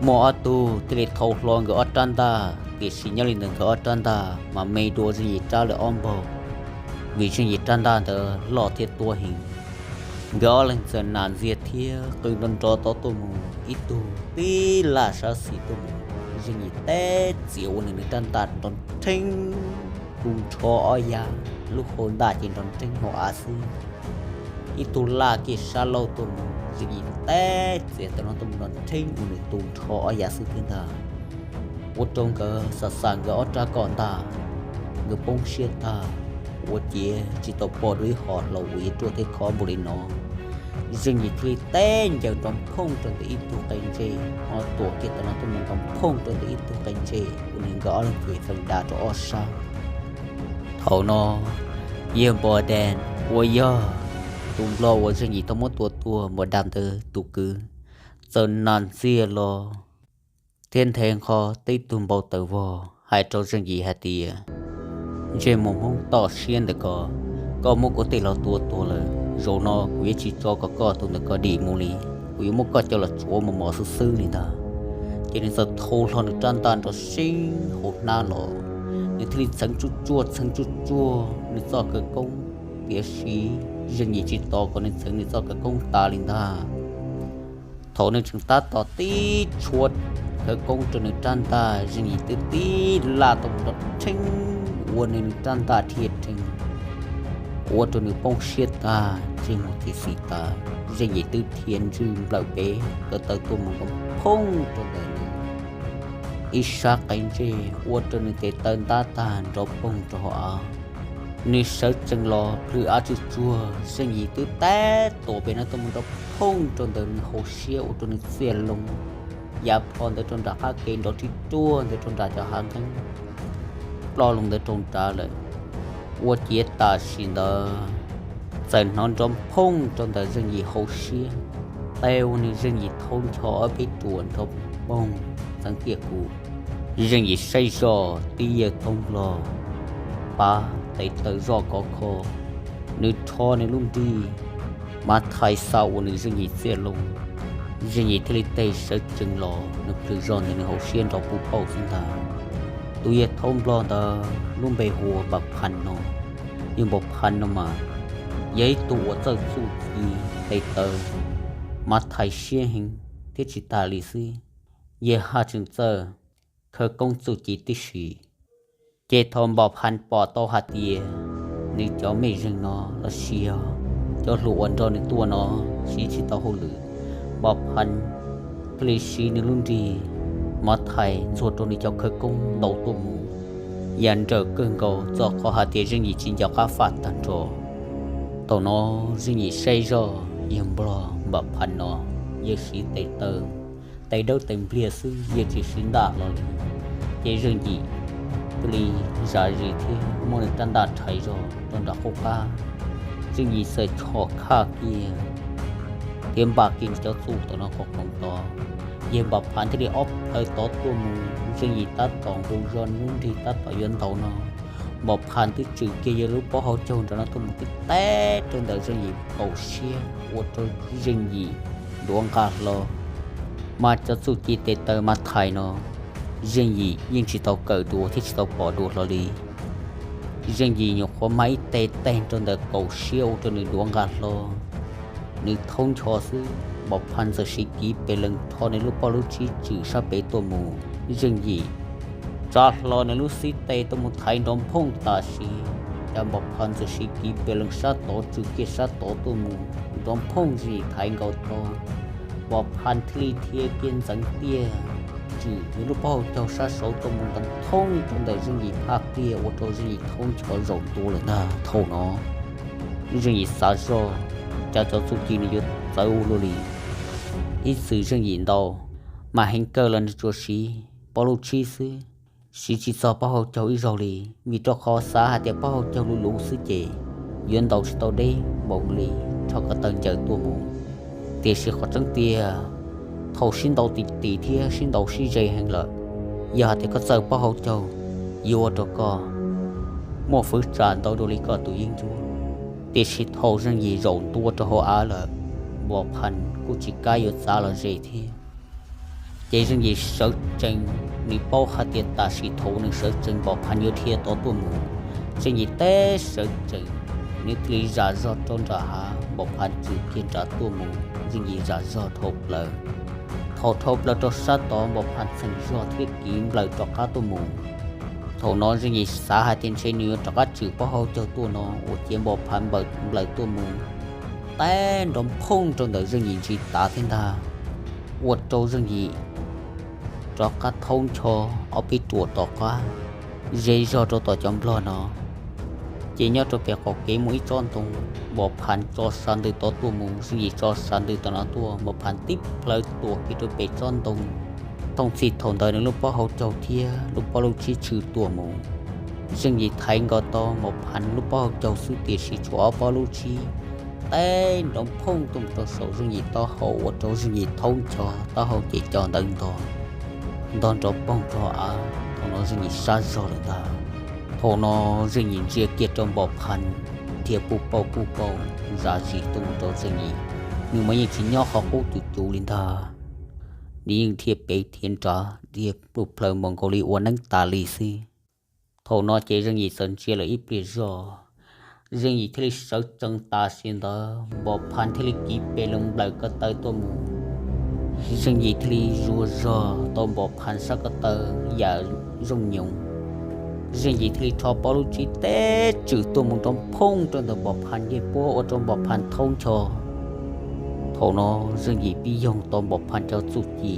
Muaj ob tug thiaj li thau hlo nkawd ob rab ntaj, tiam sis nyob li ntawd nkawd ob rab ntaj mas me dua Zeej Yim rab lawm ob npaug, vim Zeej Yim rab ntaj ntawd loj thiab tuab heev. Nkawd ob leeg txawm nam ntxiag thiab qw nrov nrov tau tuaj mus, ib tug tib laj sab xis tuaj mus, Zeej Yim teb txiav ua nws nws rab ntaj nrov nrheeb, tu nrho ob yav, lub hau ntaj ces nrov nrheeb hauv av xwb. Ib tug laj kiag sab laug tuaj mus, Zeej Yim teb txiav tau no tuaj mus nrov nrheeb ua nws tu nrho ob yav xwb thiab ntag. Ua rau nkawd xam xam nkawd ob rab kom ntaj, nkawd poob siab tag, ua ciav tsis tau pom dua ib hom hlau uas yuav ruaj thiab khov npaum li no. Zeej Yim thiaj li teb ncaws nrov phooj rau ntawm ib tug qe ntsej, ho tuam kiag ntawm no tuaj mus nrov phooj rau ntawm ib tug qe ntsej uas nws nkawd ob leeg ces feem da rau ob sab. Thaum no yawg Npos Dam uas yog tus nplog uas Zeej Yim tau muab tua tuag, Npos Dam ntawd tus kwv, txawm nas ntxiag los thiab nthe nqho tib tug npau taws vog hais rau Zeej Yim hais tias, Ntsej muag Hmoob toj siab ntawm ko, koj muab kuv tej laus tua tuag lawm, zaum no kuv yuav tsis tso kom koj tus ntawm ko dim mus li. Kuv yuav muab koj coj los tsuav mos mos xwb xwb li ntag. Ces nws txawm thau hlo nws rab ntaj nrov seeb hauv hnab los, nws thiaj li txheev tsuj tsuaj txheev tsuj tsuaj nws txoj khawv koob. Tiam sis Zeej Yim tsis tos kom nws txheev nws txoj khawv koob tas li ntag. Thaum nws tseem tab tom tib tshuab khawv koob rau nws rab ntaj, Zeej Yim twb tib laj tau nrov rheeb ua nws rab ntaj dhia rhees, ua rau nws poob siab tag, ntsej muag txiv xis tas. Zeej Yim twb dhia ntswj nplawm pem ko taw tuaj mus nrov phooj rau ntawm nws ib sab qe ntsej, ua rau nws tes taw ntab tag nrov poog rau hauv av. Nws sawv tsees los plhws av tsuj tsuag, Zeej Yim twb tab tom pem no tuaj mus nrov phooj rau ntawm nws hauv siab, ua rau nws txiaj loo. Yav plho ntawd rau nram qab ke nrov rig ruaj ntawd rau nram cov hav nqeeb, ploj loo ntawd rau nrad lawm. Ua ciav tam sim ntawd txawm hnov nrov phooj rau ntawm Zeej Yim hauv siab, tau ua nws Zeej Yim thaub ncho ob peb ruam nrov poog txeev tiaj kuv. Zeej Yim saib zoj tib yawg thoob nplog pab tes taw zoj khov kho, nws rho nws lub nrig mas thais xa ua nws Zeej Yim txiaj loo. Zeej Yim thiaj li tes sawv tsees los, nws plhws zog ntawm nws hauv siab nrov puj pauj xwb ntag. Tus yawg thoob nplog ntawd lub npe hu ua Npam Phas no. Yawg Npam Phas no mas yog ib tug uas txawj txuj ci tes taw mas thais siab heev thiab tsis tas li xwb, yawg haj tseem txawj khawv koob txuj ci tib si. Ces thaum Npam Phas pom tau hais tias nws cov mej zeeg no los sis yog cov hluas uas nrog nws tuaj no siv tsis tau hauj lwm, Npam Phas thiaj li siv nws lub nrig mas thais ntxuag rau nws cov khawv koob ntau tuaj mus, yam nrawm kawg nkaus txog qhov hais tias Zeej Yim tsis nco qab faj tag nrho. Thaum no Zeej Yim saib zoj yawg nplog Npam Phas no, yawg siv tes taw, tes dawb tes npliag xwb, yawg tsis siv ntaj hlo li. Ces Zeej Yim thiaj li zam zis thiab muab nws rab ntaj rhais zog rau nram qub qab. Zeej Yim txawm chom khaj kiag thiab npaj kiag nws cov txuj tom no qhov khoom tod. Yawg Npam Phas thiaj li ob plhaw tod tuaj mus, Zeej Yim tab tom nqus zog nws lub nrig tab tom yuav ntaus no, Npam Phas twb tswm kiag yawg lub pob hauv caug nram no tuaj mus tib teb rau ntawm Zeej Yim kaum siab, ua rau Zeej Yim duav nqa hlo. Mas cov txuj ci tes taw mas thais no, Zeej Yim yeej tsis tau kawm dua thiab tsis tau pom dua hlo li. Zeej Yim nyuam qhuav mas ib teg teg rau ntawm kaum siab ua rau nws duav nqa hlo, nws thaub ncho xwb, Npam Phas txawm siv kiv pes lees rho nws lub pob lub tsib tswm sab pem tuaj mus. Zeej Yim tsa hlo nws lub xib teg tuaj mus thaiv nrov phooj tam sim, cas Npam Phas txawm siv kiv pes lees sab tod tswm kiag sab tod tuaj mus, nrov phooj Zeej Yim thaiv nkaus tod. Npam Phas thiaj li dhia kiag ntxeev tiaj tswm nws lub pob hauv caug sab saud tuaj mus nrov thoob rau ntawm Zeej Yim phaj pliag, ua rau Zeej Yim thaub ncho zaum ntua lawm ntag. Thaum no Zeej Yim xav zoj, cas cov txuj ci nws yuav txawv ua luaj li. Ib txwm Zeej Yim ntaus mas heev kawg los nws tsuas siv pob lub tsib xwb, siv tsis txog pob hauv caug ib zaug li, vim rau qhov xav hais tias pob hauv caug luv luv xwb ces yuav ntaus tsis tau deb npaum li, rho ko taw ncaws tuaj mus. Tiam sis qhov tseeb tiag, thaum sib ntaus tim tim thiab sib ntaus sib ze heev lawm, yog hais tias koj txawj pob hauv caug, yuav ua rau koj muaj fwv tsam ntau dua li koj tus yeeb ncuab. Tiam sis thaum Zeej Yim zaum ntua rau hauv av lawm, Npam Phas kuj tsis kam yuav txav los ze thiab. Ces Zeej Yim sawv tsees, nws paub hais tias tam sim thaum nws sawv tsees Npam Phas yuav dhia tod tuaj mus. Zeej Yim teb sawv tsees, nws thiaj li zam zog rau nram hav, Npam Phas tswm kiag nrad tuaj mus, Zeej Yim zam zog dhau plaws. Thaum dhau plaws rau sab tod, Npam Phas txheem zog thiab kiv nplawm rov qab tuaj mus. Thaum no Zeej Yim xav hais tias ntshe nws yuav rov qab tswm pob hauv caug tuaj no, ua ciav Npam Phas nplawm tuaj mus, teb nrov phooj rau ntawm Zeej Yim ntsis tav thiab ntag, ua rau Zeej Yim rov qab thaub ncho ob peb ruam tom qab, ze zog rau tom cov nplog no. Ces nyob rau pem qaum kev muaj ib tsob ntoo, Npom Phas tso sav ntws tod tuaj mus, Zeej Yim tso sav ntws tom no tuaj, Npom Phas tib plhaw tuam kiag rau pem tsob ntoo. Thooj txhij thaum ntawd nws lub pob hauv caug thiab lub pob lub tshib tshwm tuaj mus. Zeej Yim thaiv nkaus tau Npom Phas lub pob hauv caug xwb tiam sis tshuav ob pob lub tshib teb nrov phooj tuaj mus rau saum Zeej Yim taub hau ua rau Zeej Yim thaub ncho taub hau ces co ntawv ntog, ntog nrov poog rau av. Thaum no Zeej Yim sab zog lawm ntag. Thaum no Zeej Yim ntsia kiag rau Npom Phas dhia puj pauj puj pauj zam zis tuaj mus rau Zeej Yim, nws mas yeej tsis nyob qhov qub cuv cuv li ntag. Nws yeej dhia pem dhia nrad dhia pluj plhaws npaum nkaus li ua neeb tas li xwb. Thaum no ces Zeej Yim txawm ntsia lawm ib pliag zog, Zeej Yim thiaj li sawv tsees tas sim ntawd Npom Phas thiaj li kiv pes lees nplawm ko taw tuaj mus. Zeej Yim thiaj li zuas zog tau Npom Phas sab ko taw yam zooj nyoos. Zeej Yim thiaj li rho pob lub tshib teb tswm tuaj mus nrov phooj rau ntawm Npom Phas ncej puab ua rau Npom Phas thaub ncho. Thaum no Zeej Yim pib yoog tau Npom Phas cov txuj ci.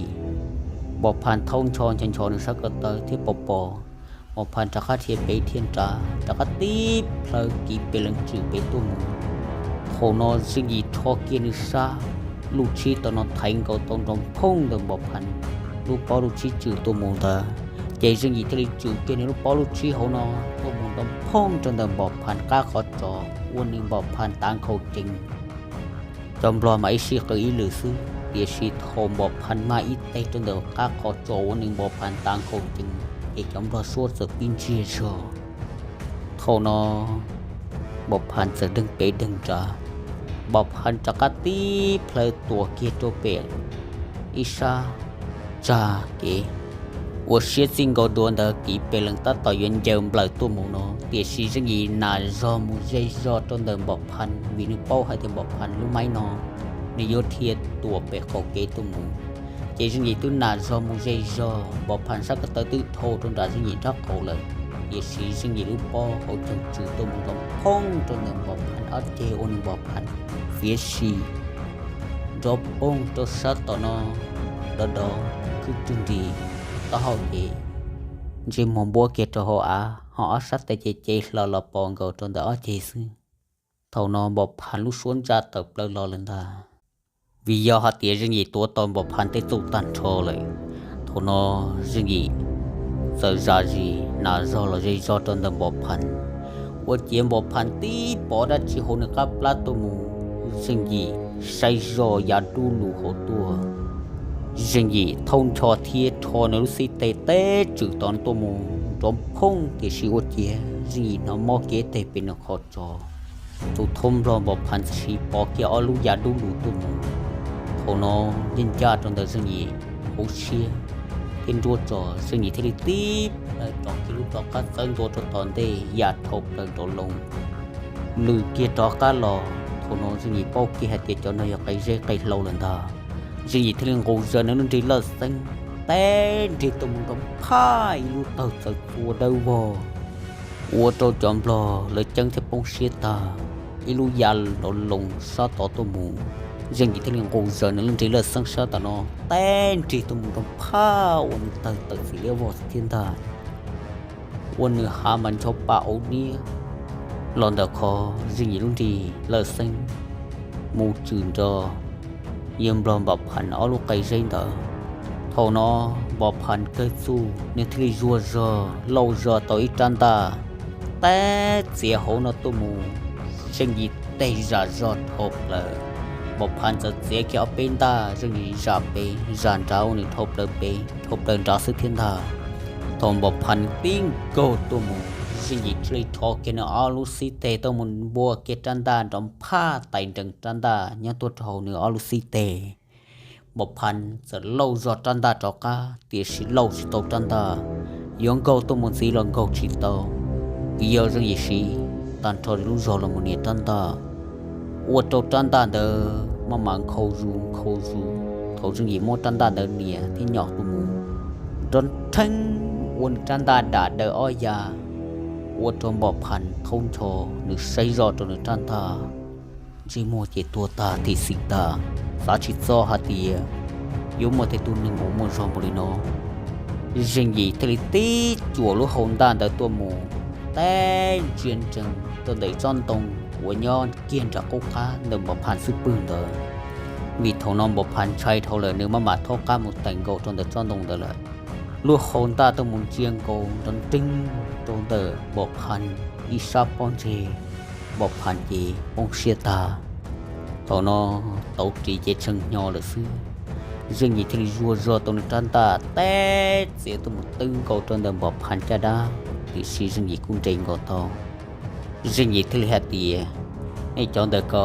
Npom Phas thaub ncho ncho ncho nws sab ko taw thiab pos pos, Npom Phas rov qab dhia pem dhia nrad rov qab tib plhaw kiv pes lees tswm pem tuaj mus. Thaum no Zeej Yim rho kiag nws sab lub tshib tom no thaiv nkaus tau nrov phooj ntawm Npom Phas lub pob lub tshib tswm tuaj mus ntawd, ces Zeej Yim thiaj li tswm kiag nws lub pob lub tshib hauv no tuaj mus nrov phooj rau ntawm Npom Phas qab qhov tsos ua nws Npom Phas tav nkhaus cees. Cov nplog mas ib sij qw ib lwm xwb, tiam sis thaum Npom Phas mag ib teg rau ntawm qab qhov tsos ua nws Npom Phas tav nkhaus cees ces cov nplog suab txawm pib ntsiag zog. Thaum no Npom Phas txawm deeg pem deeg nrad, Npom Phas rov qab tib plhaw tuam kiag rau pem ib sab tsag kev, ua siab txij nkaus dua ntawd kiv pes lees tab tom yuav ncaws nplawm tuaj mus no, tiam sis Zeej Yim nam zog mus ze zog rau ntawm Npom Phas vim nws paub hais tias Npom Phas lub maib no nws yuav dhia tuam pem qaum kev tuaj mus. Ces Zeej Yim twb nam zog mus ze zog, Npom Phas sab ko taw twb dhau rau nram Zeej Yim nrab qaum lawm, tiam sis Zeej Yim lub pob hauv caug tswm tuaj mus nrov phooj rau ntawm Npom Phas ob ceg ua nws Npom Phas fiav si nrov poog rau sab tom no, dov dov khwb rwg nris, taub hau ces ntsej muag npuab kiag rau hauv av, ho ob sab tes ces ce hlo los pos nkaus rau ntawm ob ceg xwb. Thaum no Npom Phas lub suab ntsa tawm plaws los lawm ntag, vim yog hais tias Zeej Yim tuav tau Npom Phas tej txuj tag nrho lawm. Thaum no Zeej Yim txawm zam zis nam zog los ze zog rau ntawm Npom Phas, ua ciav Npom Phas tib pom dab tsi hauv nws qab plab tuaj mus, Zeej Yim saib zog ya dub lug hauv tuaj. Zeej Yim thaub ncho thiab rho nws lub xib teg teb tswm tom tuaj mus nrov phooj, tiam sis ua ciav Zeej Yim hnov mob kiag teg pem nws qhov tsos. Tus thaub nplog Npom Phas txawm sis pov kiag ob lub ya dub lug tuaj mus. Thaum no ncaj ncaj rau ntawm Zeej Yim hauv siab thiab nruab tsos, Zeej Yim thiaj li tib plhaw rov kiag lub rov qab txawb ntua rau tom ntej ya dhau plaws nrov loo lwm kiag rov qab los. Thaum no Zeej Yim paub kiag hais tias cov no yog qe zeb qe hlau lawm ntag. Zeej Yim thiaj li nqus zaws nws lub nrig lawj xeeb teb nrig tuaj mus nrov phaj ib lub tawg txawv txua dawb vog, ua rau cov nplog lawv ceeb thiab poob siab tag. Ib lub ya nrov loo sab tod tuaj mus, Zeej Yim thiaj li nqus zaws nws lub nrig lawj xeeb sab tom no teb nrig tuaj mus nrov phaj ua nws tawg tawm txim liab vog thiab ntag. Ua nws hav mas ncho pa auv niab los ntawm qhov Zeej Yim lub nrig lawj xeeb mus tswm nrog yawg nplog Npom Phas ob lub qe zeb ntawd. Thaum no Npom Phas kawg txuj nws thiaj li zuag zog lauj zog tau ib rab ntaj teb txiav hauv no tuaj mus, Zeej Yim teg zam zog dhau plaws. Npom Phas txawm txiav kiag ob peb ntaj, Zeej Yim zam pem zam nrad ua nws dhau plaws pem dhau plaws nrad xwb thiab ntag. Thaum Npom Phas nws tib nkaug tuaj mus, Zeej Yim thiaj li rho kiag nws ob lub xib teg tuaj mus npuaj kiag rab ntaj nrov phaj tais nrees rab ntaj nyob tuaj rau hauv nws ob lub xib teg. Npom Phas txawm lauj zog rab ntaj rov qab, tiam sis lauj tsis tau rab ntaj, yuav nkaug tuaj mus ntxiv los nkaug tsis tau, vim yog Zeej Yim siv tag nrho lub zog los mus nias rab ntaj, ua rau rab ntaj ntawd maj mam nkhaus zus nkhaus zus. Thaum Zeej Yim muab rab ntaj ntawd nias thiab nyom tuaj mus, nrov rheeb ua nws rab ntaj dam daws ob ya, ua rau Npom Phas thaub ncho, nws saib zoj rau nws rab ntaj, ntsej muag ces tuag tag thim xim tag, xav tsis txog hais tias yuav muaj tej tug neeg uas muaj zog npaum li no. Zeej Yim thiaj li tib cuam lub hau ntaj ntawd tuaj mus, teb ntsia ntsees rau ntawm tsob ntoo uas nyob kiag nram qub qab ntawm Npam Phas xub pwg ntawd. Vim thaum no Npam Phas ntshai dhau lawm, nws maj mam thaub qab mus teem nkaus rau ntawm tsob ntoo ntawd lawm. Lub hau ntaj tuaj mus ntsia nkaus nrov nreeg rau ntawm Npam Phas ib sab pob ntseg, Npam Phas ces poob siab tag. Thaum no tauv ris ces tshee hnyo lawm xwb. Zeej Yim thiaj li zuag zog tau nws rab ntaj teb txiav tuaj mus twb nkaus rau ntawm Npam Phas caj dab, tiam sis Zeej Yim kuj nres nkaus tau. Zeej Yim thiaj li hais tias, nej cov ntawm ko,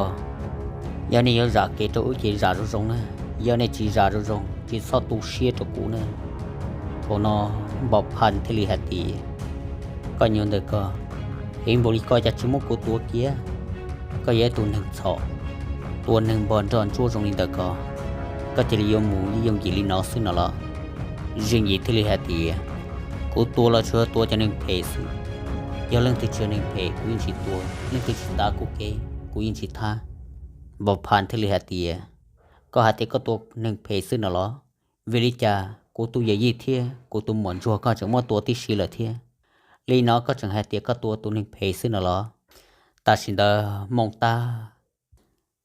yog nej yuav zam kev rau wb ces zam zoo zoo na, yog nej tsis zam zoo zoo ces txhob tu siab rau kuv na. Thaum no Npam Phas thiaj li hais tias, koj nyuag ntawm ko, heev npaum li ko cas tsis muab kuv tua kiag? Koj yog ib tug neeg txhaum, tua neeg npog nroj ntsuab zoo li ntawm ko, koj cia li yuav mus yooj yim li no xwb no los? Zeej Yim thiaj li hais tias, kuv tua los tsuas yog tua cov neeg phem xwb. Yog leej twg tsis yog neeg phem kuv yeej tsis tua, leej twg tsis tav kuv kev kuv yeej tsis thab. Npam Phas thiaj li hais tias, koj hais tias koj tua neeg phem xwb no los? Vim li cas kuv tus yawm yij thiab kuv tus muam ntsuag koj tseem muab tua tib si lawm thiab? Li no koj tseem hais tias koj tua tus neeg phem xwb no los? Tam sim ntawd Mooj Tab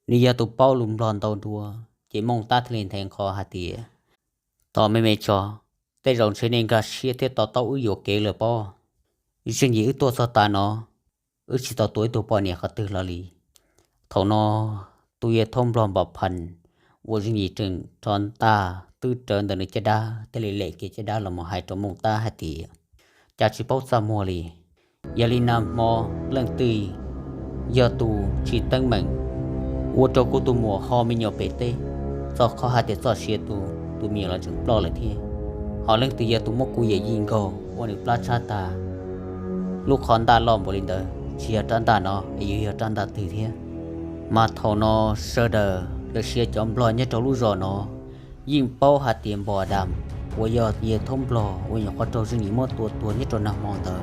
nws yog tus paub lus Nplog ntau dua, ces Mooj Tab thiaj li nthe nqho hais tias, thov me me tso, tej zaum ntshe nej nkag siab thiab to taub wb yuam kev lawm pob. Zeej Yim wb tuaj txog tav no, wb tsis tau tua ib tug poj niam qhov twg los li. Thaum no tus yawg thoob Nplog Npam Phas uas Zeej Yim tseem rho ntaj twb rawv ntawm nws caj dab thiaj li lem kiag caj dab los mus hais rau Mooj Tab hais tias, cas tsis paub txaj muag li. Yog li nag hmo leej twg yog tus tsis teeb meem ua rau kuv tus muam ho me nyuam pem teb, txog qhov hais tias txoj sia tu, tus me nyuam los tseem ploj lawm thiab, ho leej twg yog tus muab kuv yawm yij nkaug ua nws plab tshab tag, lub qhov ntaj loj npaum li ntawd tsis yog rab ntaj no es yuav yog rab ntaj twg thiab? Mas thaum no sawv daws los sis cov Nplog nyob rau lub zos no yeej paub hais tias Npam Phas uas yog yawg thoob Nplog uas nyuam qhuav raug Zeej Yim muab tua tuag nyob rau nag hmo ntawd,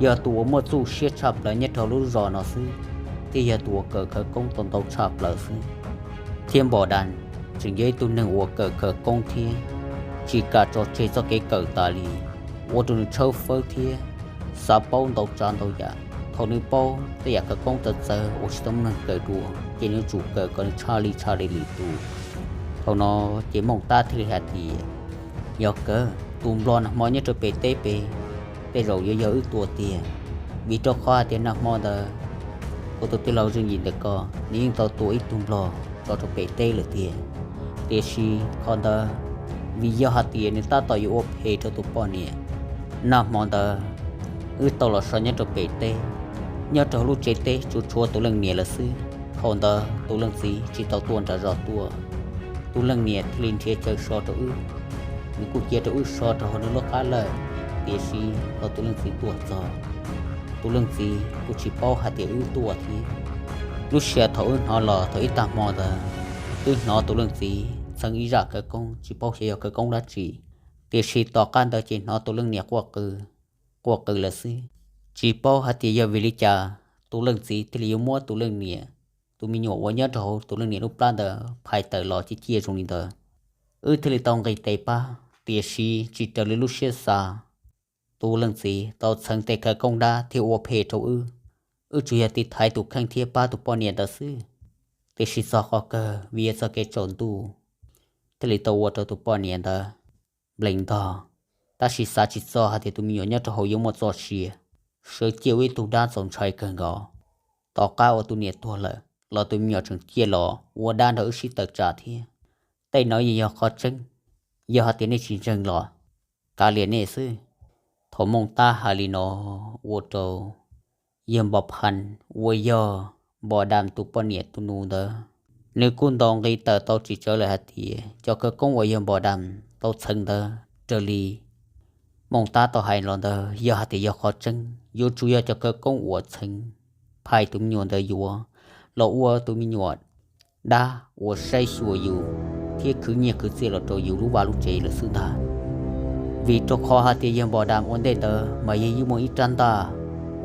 yog tus uas muaj txuj siab tshaj plaws nyob rau lub zos no xwb, thiab yog tus uas kawm khawv koob tau ntau tshaj plaws xwb. Thiab Npam Phas tseem yog ib tug neeg uas kawm khawv koob thiab tsis kam tso tseg txoj kev kawm tas li, ua rau nws tshawb fawb thiab xav paub ntau tsav ntau yam. Thaum nws paub tej yam khawv koob txawv txawv uas tsis tau muaj neeg kawm dua, ces nws yuav tsum kawm kom nws tshaj li tshaj li lwm tus. Thaum no ces Mooj Tab thiaj li hais tias, yog kawg tus Nplog nag hmo nyob rau pem teb pem, tej zaum yuav yog wb tua tiag, vim rau qhov hais tias nag hmo ntawd kuv tus tij laug Zeej Yim ntawm ko nws yeej tau tua ib tug Nplog tso rau pem teb lawm tiag. Tiam sis qhov ntawd vim yog hais tias nws tab tom yuav ua phem rau tus poj niam. Nag hmo ntawd wb tau los so nyob rau pem teb, nyob rau lub tsev teb tsuas tshuav tus leej niam lawm xwb. Thaum ntawd tus leej txiv tsis tau tuaj nram zos tuaj, tus leej niam thiaj li nrhiav chaw so rau wb. Nws kuj cia rau wb so rau hauv nws lub qab lawm, tiam sis thaum tus leej txiv tuaj txog, tus leej txiv kuj tsis paub hais tias wb tuaj thiab. Lub sij hawm thaum wb hnov los thaum ib tag hmo ntawd, twb hnov tus leej txiv txheev ib zaj khawv koob tsis paub xyov yog khawv koob dab tsi, tiam sis tom qab ntawd ces hnov tus leej niam quaj qw, quaj qw lawm xwb. Tsis paub hais tias yog vim li cas tus leej txiv thiaj li yuav muab tus leej niam, tus me nyuam uas nyob rau hauv tus leej niam lub plab ntawd phais tawm los ciaj ciaj zoo li ntawd. Wb thiaj li tau nqis tes pab, tiam sis tsis raws li lub siab xav. Tus leej txiv tau txheev tej khawv koob dab thiab ua phem rau wb. Wb tsuas yog tiv thaiv tus kheej thiab pab tus poj niam ntawd xwb, tiam sis txog qhov kawg vim yog txoj kev tsaus ntuj thiaj li tau ua rau tus poj niam ntawd nplees ntog. Tab sis xav tsis txog hais tias tus me nyuam nyob rau hauv yuav muaj txoj sia, sawv ciaj ua ib tug dab txaus ntshai kawg nkaus. Tom qab uas tus niam tuag lawm los tus me nyuam tseem ciaj los ua dab nrog wb sib tawm tsam thiab. Tej no yeej yog qhov tseeb, yog hais tias nej tsis ntseeg los kav liam nej xwb. Thaum Mooj Tab hais li no ua rau yawg Npam Phas uas yog Npam Dam tus poj niam tus nus ntawd, nws kuj ntaus nqi tawm tau tsis tsawg lawm hais tias cov khawv koob uas yawg Npam Dam tau txheev ntawd raws li Mooj Tab tau hais los ntawd yog hais tias yog qhov tseeb, yuav tsum yog cov khawv koob uas txheev phais tus me nyuam ntawd yuav los ua tus me nyuam dab uas saib xyuas yus thiab khwv nyiaj khwv txiaj los rau yus lub vaj lub tsev lawm xwb ntag. Vim rau qhov hais tias yawg Npam Dam ua ntej ntawd mas yawg yeej muaj ib rab ntaj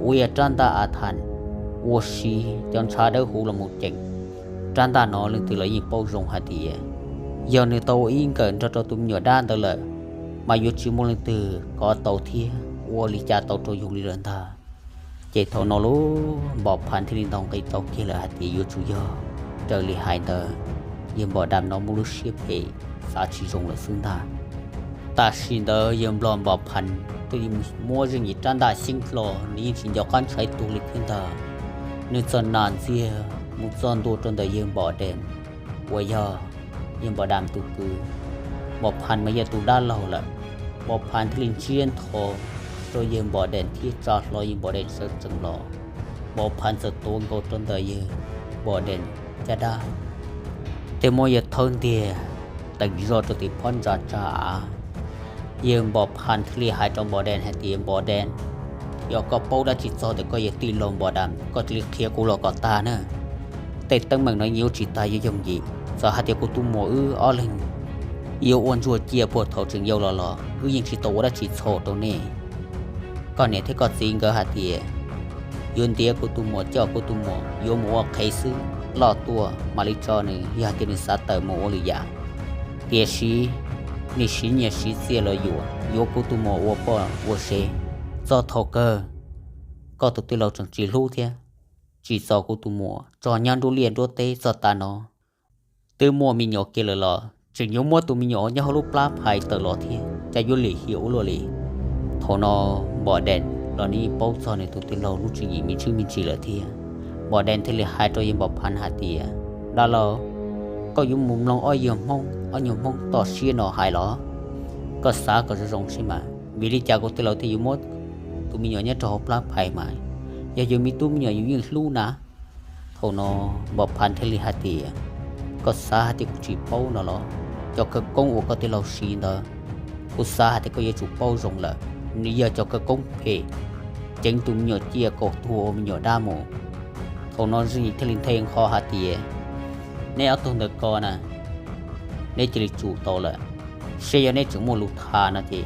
uas yog rab ntaj a thas ua si cov ntshav dawb huv los mus ceem. Rab ntaj no leej twg los yeej paub zoo hais tias yog nws tau ua ib nkawm nrog rau tus me nyuam dab ntawd lawm, mas yuav tsis muaj leej twg kov tau thiab ua li cas tau rau yus li lawm ntag. Ces thaum no lub Npom Phav thiaj li ntaus nqi tau kiag lawm hais tias yuav tsum yog raws li hais ntawd, yawg Npom Dam no muaj lub siab phem, xav tsis zoo lawm xwb ntag. Tam sim ntawd yawg Nplog Npom Phav thiaj li muab Zeej Yim rab ntaj xyeeb hlo, nws yeej tsis nco qab ntshai tuag li thiab ntag. Nws txawm nam ntxiag mus txog ntua rau ntawm yawg Npom Dam uas yog yawg Npom Dam tus kwv. Npom Phav mas yog tus dab laug lawm. Npom Phav thiaj li ntsiab ntho rau yawg Npom Dam thiab tsa hlo yawg Npom Dam sawv tsees los. Npom Phav txawm tuav nkaus rau ntawm yawg Npom Dam caj dab, thiaj muab yawg thawb ntiag teem zog rau tim phab ntsa tsa av. Yawg Npom Phav thiaj li hais rau Npom Dam hais tias, Npom Dam, yog koj paub dab tsi txog ntawm koj yawg tij laug Npom Dam, koj cia li qhia kuv los kom tag na. Tej teeb meem no yuav tsis tas yuav yooj yim. Txawm hais tias kuv tus muam wb ob leeg yuav ua ntsuag cia puag thaum tseem yau los los wb yeej tsis tau ua dab tsi txhaum rau nej. Koj niam thiab koj txiv nkawd hais tias yuav ntiav kuv tus muam, coj kuv tus muam yuav mus ua qhev xwb, loj tuaj mam li tso nws yog tias nws xav tawm mus ua lwm yam. Tiam sis nws siv nyiaj siv txiaj los yuam yuav kuv tus muam ua poj ua sev. Txog thaum kawg koj tus tij laug tseem tsis hlub thiab tsis txo kuv tus muam, tso nyob nruab liaj nruab teb txog tav no. Twb muaj me nyuam kiag lawm los tseem yuav muab tus me nyuam nyob hauv lub plab phais tawm los thiab, cas yuav lim hiam ua luaj li. Thaum no Npom Dam los nws yeej paub txog nws tus tij laug lub tswv yim me ntsis me ntsis lawm thiab. Npom Dam thiaj li hais rau yawg Npom Phav hais tias, Dab laug, koj yuav mus mloog ob yawg Hmoob, ob nyuag Hmoob toj siab no hais los? Koj xav kom zoo zoo seb mas, vim li cas kuv tij laug thiaj yuav muab tus me nyuam nyob rau hauv plab phais mas, yog yus me tub me nyuam yus yeej hlub na. Thaum no Npom Phav thiaj li hais tias, Koj xav hais tias kuv tsis paub no los? Cov khawv koob uas koj tij laug siv ntawd, kuv xav hais tias koj yuav tsum paub zoo lawm, nws yog cov khawv koob phem, ceev tus me nyuam ciaj kaum tuag ua me nyuam dab mus. Thaum no Zeej Yim thiaj li nthe nqho hais tias, Neb ob tug ntawd ko na, neb cia li tsum tau lawm, seb yog neb tseem muaj lus tham no ces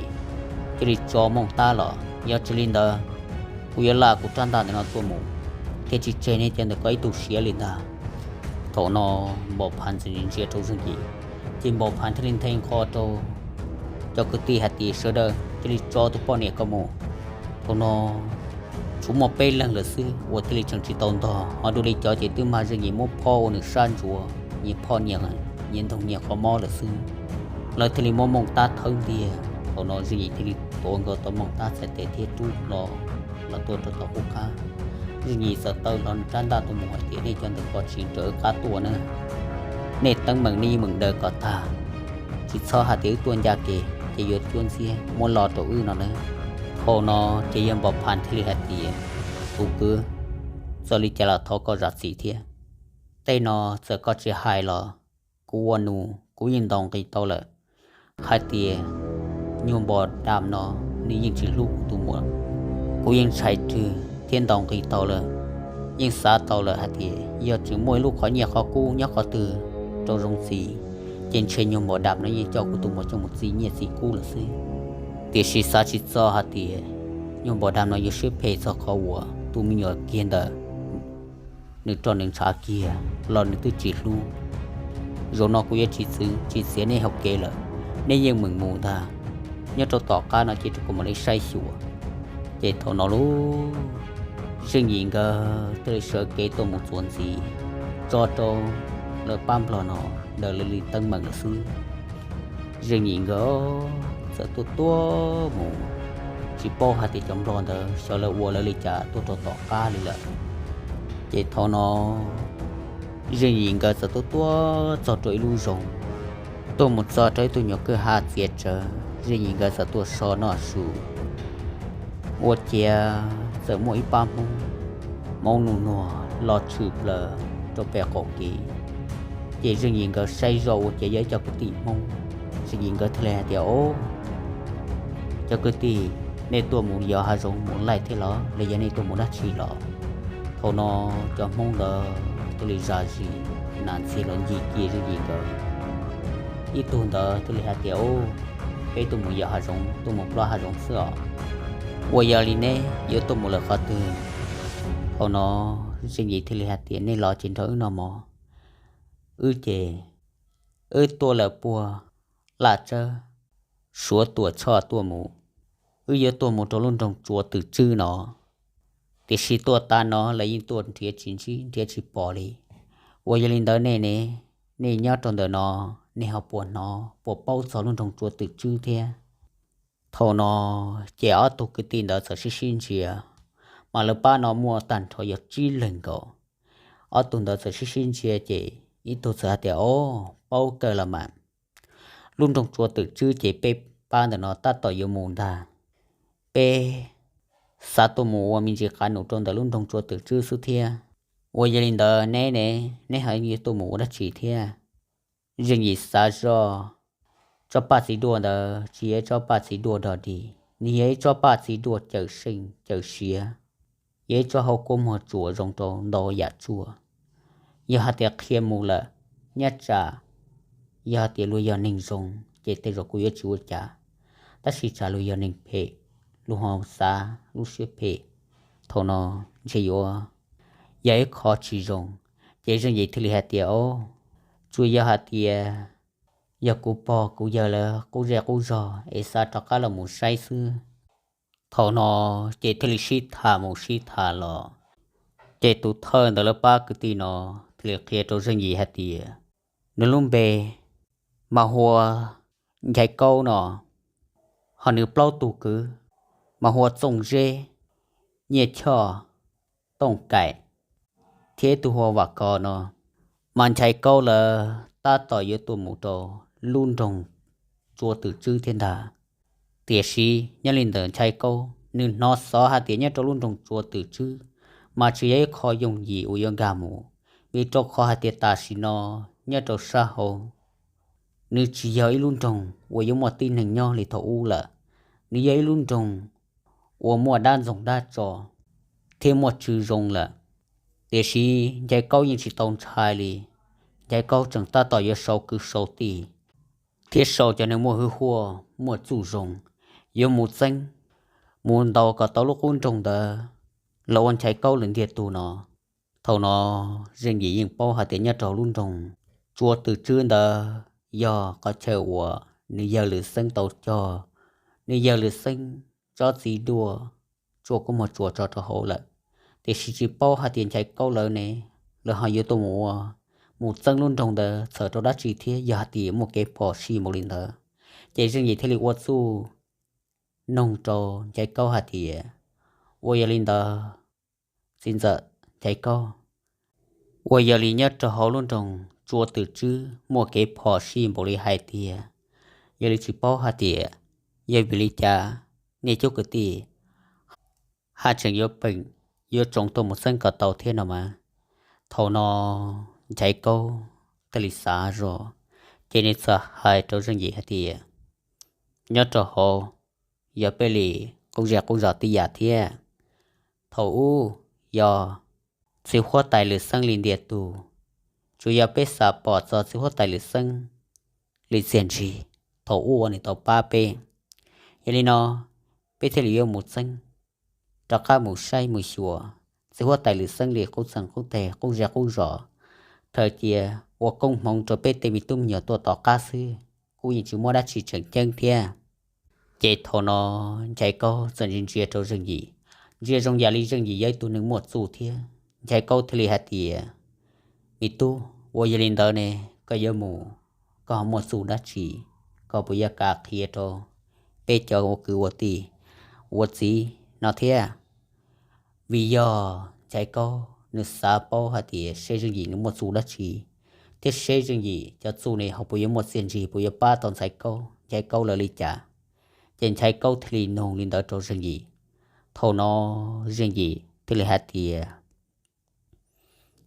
cia li tso Mooj Tab los, yog tsis li ntawd kuv yuav laj kuv rab ntaj ntawm no tuaj mus, thiaj tsis tseg neb cov ntawm ko ib tug siav li ntag. Thaum no Npom Phav ntxim ntsia rau Zeej Yim, ces Npom Phav thiaj li nthe nqho rau cov kwv tij hais tias, Sawv daws cia li tso tus poj niam ko mus. Thaum no tsuas muaj peb leeg lawm xwb uas thiaj li tseem tsis tau ntog, ho dua li cov ces twb mag Zeej Yim muab phob ua nws sab ntsuav, nyias phob nyias, nyias ntoog nyias qhov mob lawm xwb. Lawv thiaj li muab Mooj Tab thawb ntiag. Thaum no Zeej Yim thiaj li tuav nkaus tau Mooj Tab txhais tes thiab rub hlo los tuaj rau tom qub qab. Zeej Yim txawm taw hlo nws rab ntaj tuaj mus hais tias, Nej cov ntawm ko tsis raws wb qab tuaj na, nej teeb meem nej yeej meem daws kom tag, tsis txhob hais tias wb tuaj ncaj kev ces yuav cuab ntxiab muab lo rau wb no na. Thaum no ces yawg Npom Phav thiaj li hais tias, Tus kwv, txawm li cas los thov koj zam txim thiab. Tej no txawm koj tsis hais los kuv ua nus kuv yeej ntaus nqi tau lawm hais tias nyuag Npom Dam no nws yeej tsis hlub kuv tus muam. Kuv yeej ntshai rwg thiab ntaus nqi tau lawm, yeej xav tau lawm hais tias yog tseem muaj ib lub qhov nyiaj qhov kub nyob qhov twg rau zoo txiv, ces ntshe nyuag Npom Dam no yeej coj kuv tus muam coj mus txi nyiaj txi kub lawm xwb. Tiam sis xav tsis txog hais tias nyuag Npom Dam no yuav siab phem txog qhov uas tus me nyuam kiag ntawd nws rau nws ntshav kiag los nws twb tsis hlub. Zaum no kuv yuav tsis txwv tsis txiav nej hauv kev lawm, nej yeej meem mus ntag, nyob rau tom qab no cia rau kuv mam li saib xyuas. Ces thaum no lub Zeej Yim nkawd thiaj li sawv kev tuaj mus txuas ntxiv tso rau lawv pab nplog no ntawm lawv li teeb meem lawm xwb. Zeej Yim nkawd txawm tuaj tuaj mus, tsis paub hais tias cov nplog ntawd xyov lawv ua lawv li cas tuaj rau tom qab li lawm. Ces thaum no Zeej Yim nkawd txawm tuaj tuaj txog rau ib lub zos, tuaj mus txog rau ib tug nyuam kwj ha txiav tsawv, Zeej Yim nkawd txawm tuaj so noj su. Ua ciav txawm muaj ib pab Hmoob, Hmoob nug nuag los tshwm plaws rau pem qaum kev. Ces Zeej Yim nkawd saib zoj ua ciav yog ib co kwv tij Hmoob. Zeej Yim nkawd thiaj li hais tias, Au, cov kwv tij, nej tuaj mus yos hav zoov mus laij thiab los los yog nej tuaj mus dab tsi los? Thaum no cov Hmoob ntawd thiaj li zam zis, nas ntxhias los ncig cia Zeej Yim nkawd. Ib tug ntawd thiaj li hais tias, Au, peb tuaj mus yos hav zoov, tuaj mus plob hav zoov xwb os. Ua yog li neb yuav tuaj mus lawm qhov twg? Thaum no Zeej Yim thiaj li hais tias, Nej los ces nrog wb noj mov, wb ces wb tuaj lawm puag Laj Tsawb, Suav Tuam Tshoj tuaj mus, wb yuav tuaj mus rau lub nroog Tsuav Twm Tswb no. tiam sis tuaj tav no lawv yeej tuaj nrhiav tsis ntsib nrhiav tsis pom li. Uas yog li ntawd nej ne, nej nyob rau ntawm no, nej ho puas hnov puas paub txog lub nroog Tsua Twm Tswb thiab? Thaum no ces ob tug kwv tij ntawd txawm sib sib ntsia, mas lawv pab no muaj tag nrho yog tsib leeg nkaus. Ob tug ntawd txawm sib sib ntsia ces ib tug txawm hais tias, O, paub kawg los mas. Lub nroog Tsua Twm Tswb ces peb pab ntawm no tab tom yuav mus ntag. Peb xav tuaj mus ua me ntsis qav num rau ntawm lub nroog Tsua Twm Tswb xwb thiab. Uas yog li ntawd neb ne, neb ho yuav tuaj mus ua dab tsi thiab? Zeej Yim xav zoj, tsob paj txiv duaj ntawd tsis yog ib tsob paj txiv duaj dog dig, nws yog ib tsob paj txiv duaj cawm seej cawm siav, yog ib tsob hauv kua muag tsuas zoo rau ntau yam tsuaj. Yog hais tias qhia mus lawm, nyob tsam yog hais tias luag yog neeg zoo ces tej zaum kuj yuav tsis ua cas, tab sis tsam luag yog neeg phem, luag ho xav lub siab phem, thaum no ntshe yuav yog ib qho tsis zoo. Ces Zeej Yim thiaj li hais tias, O, tsuas yog hais tias yog kuv pog kuv yawg lawv qub zej qub zog es xav rov qab los mus saib xwb. Thaum no ces thiaj li sib tham mus sib tham los, ces tus thawj ntawm lawv pab kwv tij no thiaj li qhia rau Zeej Yim hais tias, nws lub npe mas hu ua Nchaiv Kaub no, ho nws plaub tug kwv mas hu ua Txooj Zeb, Nyiaj Choj, Tooj Kaim, thiab ib tug hu ua Vam Kos no. Mas Nchaiv Kaub lawv tab tom yuav tuaj mus rau lub nroog Tsua Twm Tswb thiab ntag. Tiam sis nyob li ntawm Nchaiv Kaub, nws hnov xov hais tias nyob rau lub nroog Tsua Twm Tswb mas tsis yog ib qho yooj yim uas yuav nkag mus, vim rau qhov hais tias tam sim no nyob rau sab hauv, nws tsis yog ib lub nroog uas yuav muaj tib neeg nyob li thaum ub lawm. Nws yog ib lub nroog uas muaj dab ntxoog dab tso thiab muaj tswv zoo lawm. Tiam sis Nchaiv Kaub yeej tsis tau ntshai li. Nchaiv Kaub tseem tab tom yuav sau kwv sau tij thiab sau cov neeg muaj hwj huaj muaj txuj zoo, yuav mus txeeb, mus ntaus kom tau lub qub nroog ntawd los ua Nchaiv Kaub lawv ntiag tug no. Thaum no Zeej Yim yeej paub hais tias nyob rau lub nroog Tsua Twm Tswb ntawd yog qhov chaw uas nws yawg Lwm Xeeb tau cog nws yawg Lwm Xeeb tsob txiv duaj tsuaj kub muag tsuas tso rau hauv lawm. Tiam sis tsis paub hais tias Nchaiv Kaub lawv ne, lawv ho yuav tuaj mus ua, mus txeeb lub nroog ntawd txhawm rau dab tsi thiab, yog hais tias muaj kev phom sij npaum li ntawd. Ces Zeej Yim thiaj li ua txuj noog rau Nchaiv Kaub hais tias, Uas yog li ntawd, txiv ntxawm Nchaiv Kaub, uas yog li nyob rau hauv lub nroog Tsua Twm Tswb muaj kev phom sij npaum li hais tias, yog li tsis paub hais tias yog vim li cas nej cov kwv tij haj tseem yuav peem yuav tsoom tuaj mus txeeb kom tau thiab no mas? Thaum no Nchaiv Kaub thiaj li xav zoj, ces nws txawm hais rau Zeej Yim hais tias, Nyob rau hauv yog peb li qub zej qub zos tib yam thiab. Thaum ub yog txiv huab tais Lwm Xeeb li ntiag tug, tsuas yog peb xav pom txog txiv huab tais Lwm Xeeb li txiaj ntsig thaum ub uas nws tau pab peb. Yog li no peb thiaj li yuav mus txeeb, rov qab mus saib mus xyuas txiv huab tais Lwm Xeeb li qub txeeg qub teg qub zej qub zos, khaws cia ua koob hmoov rau peb tej me tub me nyuam tuaj tom qab xwb, kuj yeej tsis muaj dab tsi tseem ceeb thiab. Ces thaum no Nchaiv Kaub txawm ntsia ntsia rau Zeej Yim, ntsia zoo yam li Zeej Yim yog ib tug neeg muaj txuj thiab. Nchaiv Kaub thiaj li hais tias, Me tub, uas yog li ntawd ne, koj yuav mus, koj ho muaj txuj dab tsi? Koj puas yuav kam qhia rau peb cov ua kwv ua tij ua txiv no thiab? Vim yog Nchaiv Kaub nws xav paub hais tias seb Zeej Yim nws muaj txuj dab tsi, thiab seb Zeej Yim cov txuj ne ho puas yuav muaj txiaj ntsig puas yuav pab tau Nchaiv Kaub, Nchaiv Kaub lawv li cas. Ces Nchaiv Kaub thiaj li nug li ntawd rau Zeej Yim. Thaum no Zeej Yim thiaj li hais tias,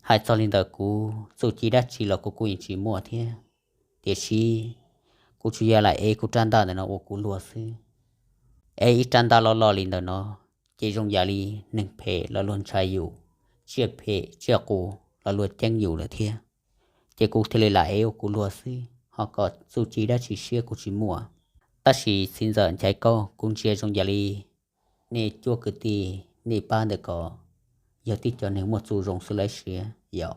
Hais txog li ntawd kuv txuj ci dab tsi los kuv kuj yeej tsis muaj thiab, tiam sis kuv tsuas yog lam ev kuv rab ntaj ntawm no ua kuv luag xwb. Ev ib rab ntaj loj loj li ntawm no, ces zoo yam li neeg phem los luag ntshai yus, tsiaj phem tsiaj qus los luag ceeb yus lawm thiab. Ces kuv thiaj li lam ev ua kuv luag xwb, ho kom txuj ci dab tsi siab kuv tsis muaj. Tab sis txiv ntxawm Nchaiv Kaub, kuv ntsia zoo yam li nej cuab kwv tij nej pab ntawm ko yog tib co neeg muaj txuj zoo xwb lauj siab yom.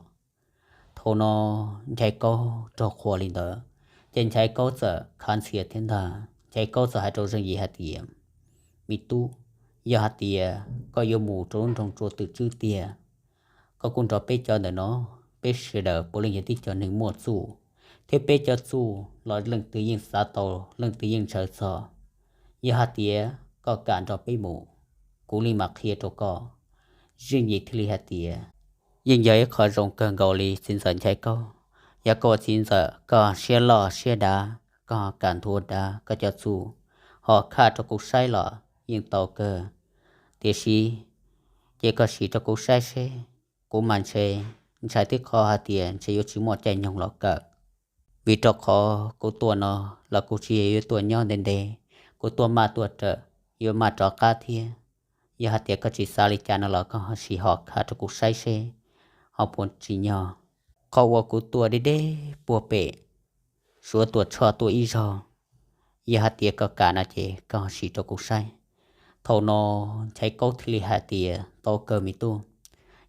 Thaum no Nchaiv Kaub raug qhuas li ntawd, ces Nchaiv Kaub txawm khav ntxhias thiab ntag. Nchaiv Kaub txawm hais rau Zeej Yim hais tias, Me tub, Yog hais tias koj yuav mus rau lub nroog Tsua Twm Tswb tiag, koj kuj nrog peb cov ntawm no, peb sawv daws puav leej yog tib co neeg muaj txuj, thiab peb cov txuj los leej twg yeej xav tau, leej twg yeej ntshaw txog. Yog hais tias koj kam nrog peb mus, kuv li mam qhia rau koj. Zeej Yim thiaj li hais tias, yeej yog ib qho zoo kawg nkaus li txiv ntxawm Nchaiv Kaub. Yog koj ua txiv ntxawm koj siab loj siab dav, koj kam nthuav dav koj cov txuj ho khaj rau kuv saib los yeej tau kawg. Tiam sis ces koj sim rau kuv saib seb, kuv mas ntshe ntshai tib qho hais tias ntshe yuav tsis muaj caij nyoog los kawm. Vim rau qhov kuv tuaj no los kuv tsis yog yuav tuaj nyob ntev ntev, kuv tuaj maj tuaj rawm, yuav maj rov qab thiab. Yog hais tias koj tsis xav li cas no los koj ho sim ho khaj rau kuv saib seb ho puas tsim nyog. Qhov uas kuv tuaj deb deb puag pem Suav Tuam Tshoj tuaj ib zaug, yog hais tias koj kam no ces koj ho sim rau kuv saib. Thaum no Nchaiv Kaub thiaj li hais tias, tau kawg me tub,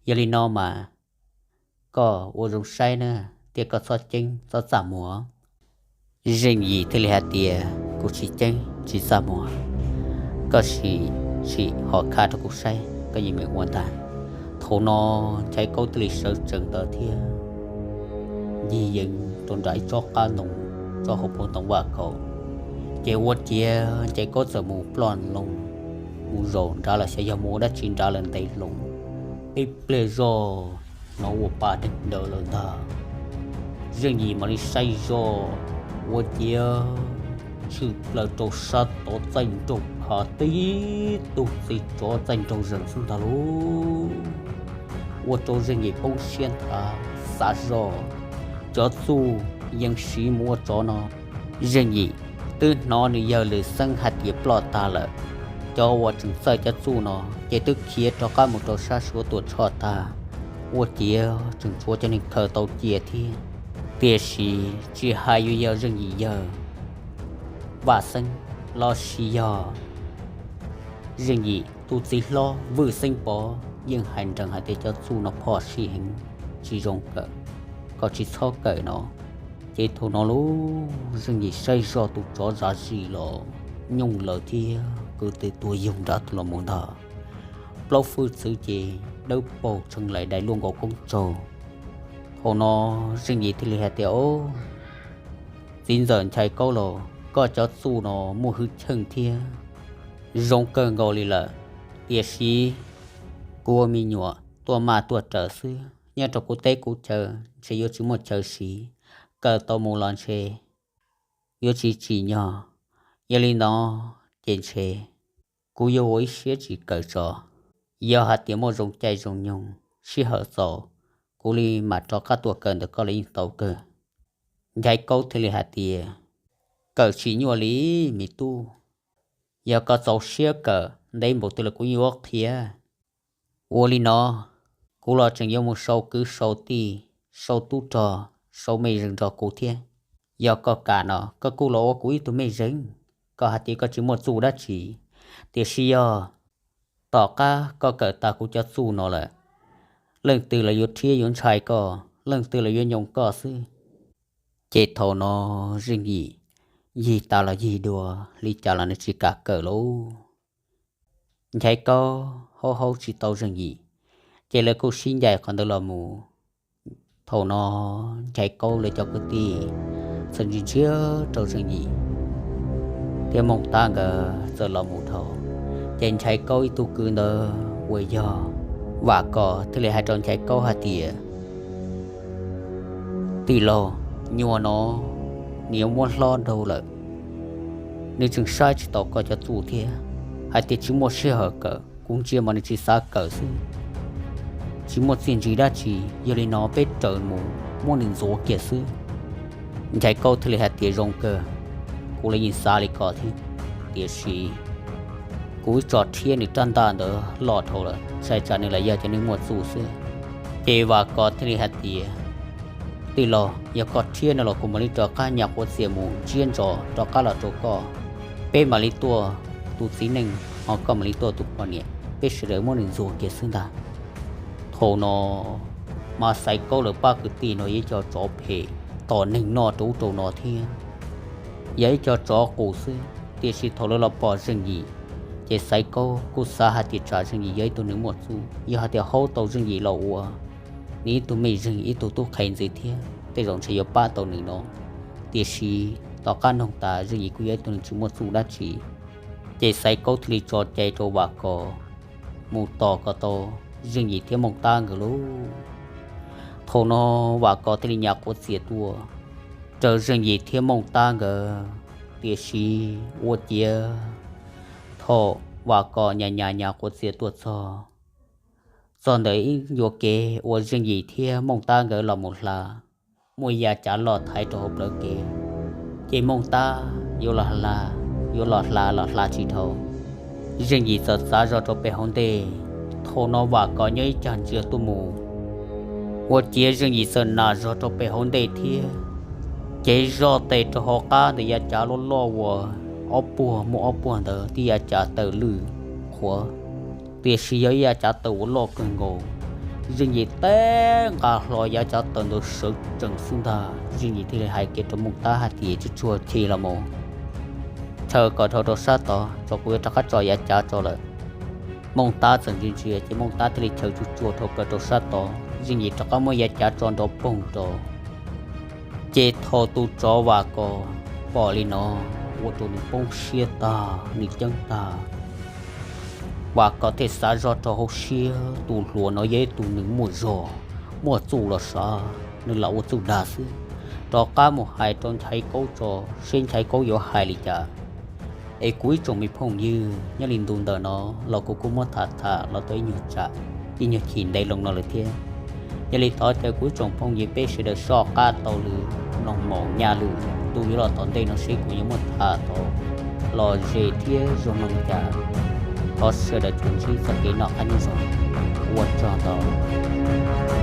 yog li no mas koj ua zoo saib na, thiab koj txhob ceeb txhob txaj muag. Zeej Yim thiaj li hais tias, kuv tsis ceeb tsis txaj muag, koj sim sim ho khaj rau kuv saib koj yeej meem ua ntag. Thaum no Nchaiv Kaub thiaj li sawv tsees ntawd thiab ncig yees rau nram ib tsob qab ntoo, tsob hauv paus ntoo Vaj Kaum. Ces ua ciav Nchaiv Kaub txawm mus ploj loo, mus zaum nrad los xyov yog mus ua dab tsi nrad lawm ntev loo, ib pliag zoj hnov ua pa deeg ntawd lawm ntag. Zeej Yim mam li saib zoj, ua ciav tshwm plaws rau sab tod txaij nraug khav tib tug txiv tsov txaij nraug zees xwb ntag lauj. Ua rau Zeej Yim poob siab nthav, xav zoj cov txuj yeej siv mus ua tsov no. Zeej Yim twb hnov nws yawg Lwm Xeeb hais tias ploj tag lawm, cov uas tseem txawj cov txuj no ces twb khiav rov qab mus rau sab Suav Tuam Tshoj tag, ua ciav tseem tshuav cov neeg khaws tau cia thiab. Tiam sis tsis hais yuav yog Zeej Yim yawg Vaj Xeeb los sis yog Zeej Yim tus txiv hlob Vwj Xeeb Pov yeej hais nrees hais tias cov txuj no phom sij heev, tsis zoo kawm, kom tsis txhob kawm no. Ces thaum no lauj, Zeej Yim saib zoj tus tsov zam zis los nyooj lawm thiab kwv tes tuag yug nrad tuaj los mus ntag. Plaub hwj txwv ces dawb paug tshee laim dais luaj nkaus koob tsaug. Thaum no Zeej Yim thiaj li hais tias, o, txiv ntxawm Nchaiv Kaub los, koj cov txuj no muaj hwj chim thiab zoo kawg nkaus li lawm, tiam sis kuv ua me nyuam tuaj maj tuaj rawm xwb, nyob rau kuv teb kuv chaw ntshe yuav tsis muaj chaw siv, kawm tau mus los ntshe yuav tsis tsim nyog. Yog li no ces ntshe kuv yuav ua ib siab tsis kawm tso. Yog hais tias muaj zoo caij zoo nyoog sij hawm txaus, kuv li mam rov qab tuaj kawm ntawm koj los yeej tau kawg. Nchaiv Kaub thiaj li hais tias, kawm tsis nyuaj li me tub, yog koj txaus siab kawm ntev npaum twg los kuv yuav qhia. Ua li no, kuv los tseem yuav mus sau kwv sau tij, sau tub rog, sau mej zeej nrog kuv thiab. Yog koj kam no koj kuj los ua kuv ib tug mej zeej, koj hais tias koj tsis muaj txuj dab tsi, tiam sis yog tom qab koj kawm tag kuv cov txuj no lawm, leej twg los yuav rhiab yuav ntshai koj, leej twg los yuav nyoo koj xwb. Ces thaum no Zeej Yim yig tas los yig dua, li cas los nws tsis kam kawm lauj. Nchaiv Kaub haub haub tsis tau Zeej Yim, ces lawv kuj sib ncaim qhov ntawd los mus. Thaum no Nchaiv Kaub lawv cov kwv tij txawm ntsia ntsia rau Zeej Yim, thiab Mooj Tab nkawd txawm los mus dhau. Ces Nchaiv Kaub ib tug kwv ntawd uas yog Vam Kos thiaj li hais rau Nchaiv Kaub hais tias, tij laug, nyuam no nws yuav muab hlob dhau lawm, nws tseem saib tsis taus koj cov txuj thiab, hais tias tsis muaj sij hawm kawm, kuv ntsia mas nws tsis xav kawm xwb, tsis muaj txiaj ntsig dab tsi. Yog li no peb raws mus muab nws ntxuav kiag xwb. Nchaiv Kaub thiaj li hais tias, zoo kawg, kuv los yeej xav li ko thiab, tiam sis kuv ib tso rhiab nws rab ntaj ntawd loj dhau lawm, sai tsam nws lam yog cov neeg muaj txuj xwb. Ces Vam Kos thiaj li hais tias, tij laug, yog koj rhiab no los kuv mam li rov qab nyas quav txias mus ntsiab ntsos rov qab los rau koj, peb mam li tuaj tus txiv neej, ho koj mam li tuaj tus poj niam, peb sawv daws muab nws ntxuag kiag xwb ntag. Thaum no mas Xaiv Kaub lawv pab kwv tij no yog ib co tsov phem, tom neeg noj rau ub rau no thiab, yog ib co tsov qus xwb, tiam sis thaum lawv los pom Zeej Yim Ces Xaiv Kaub kuj xav hais tias tsam Zeej Yim yog ib tug neeg muaj txuj, yog hais tias haub tau Zeej Yim los ua nws ib tug mej zeeg ib tug tub qhe ntxiv thiab tej zaum ntshe yuav pab tau nws no. Tiam sis tom qab noog tas Zeej Yim kuj yog ib tug neeg tsis muaj txuj dab tsi. Ces Xaiv Kaub thiaj li tso cai rau Vam Kos mus tos kom tau Zeej Yim thiab Mooj Tab nkawd lauj. Thaum no Vam Kos thiaj li nyas quav txias tuaj raws Zeej Yim thiab Mooj Tab nkawd. Tiam sis ua ciav thaum Vam Kos nyas nyas nyas quav txias tuaj txog, txog ntawm ib ncua kev uas Zeej Yim thiab Mooj Tab nkawd los mus hla, muaj yav cav loj thaiv rau hauv plawv kev. Ces Mooj Tab yuav los hla, yuav los hla los hla tsis dhau. Zeej Yim txawm txav zog rau pem hauv ntej. Thaum no Vam Kos nyob ib cag ntsia tuaj mus, ua ciav Zeej Yim txawm nas zog rau pem hauv ntej thiab cev zoj tes rau hauv qab ntawm yav cav loj loj uas ob puag muaj ob puag ntawd tib yav cav tawm lwj qhuav, tiam sis yog ib yav cav tawm uas loj kawg nkaus. Zeej Yim teb nqa hlo yav cav tawm ntawd sawv tsees xwb ntag, Zeej Yim thiaj li hais kiag rau Mooj Tab hais tias, tsuag tsuag chim los mus, chaws kom dhau rau sab tod tso, kuv yuav rov qab tso yav cav tso lawm. Mooj Tab txawm ntsia ntsia ces Mooj Tab thiaj li chaws tsuag tsuag dhau plaws rau sab tod, Zeej Yim rov qab muab yav cav tso nrov poog rau. Ces thaum tus tsov Vam Kos pom li no, ua rau nws poob siab tag, nws ceeb tag. Vam Kos thiaj xav zog rau hauv siab, tus hluas no yog ib tug neeg muaj zog, muaj txuj los sav, nws lam ua txuj dag xwb. Rov qab mus hais rau Nchaiv Kaub tso, seb Nchaiv Kaub yuav hais li cas. Es kuv ib tsoom me phooj ywg, nyob li ntu ntawm no los kuv kuj muab tham tham los tau ib nyuag tsam, ib nyuag chim ntev loo no lawm thiab. Yog li thov caw kuv ib tsoom phooj ywg peb sawv daws soj qab taug lw, mloog mus nyaj lwm ntu yuav los tom ntej no seb kuv yuav muab tham tau los ze thiab zoo mloog li cas. Thov sawv daws tsuas ntsib txoj kev noj qab nyob zoo, ua tsaug ntau.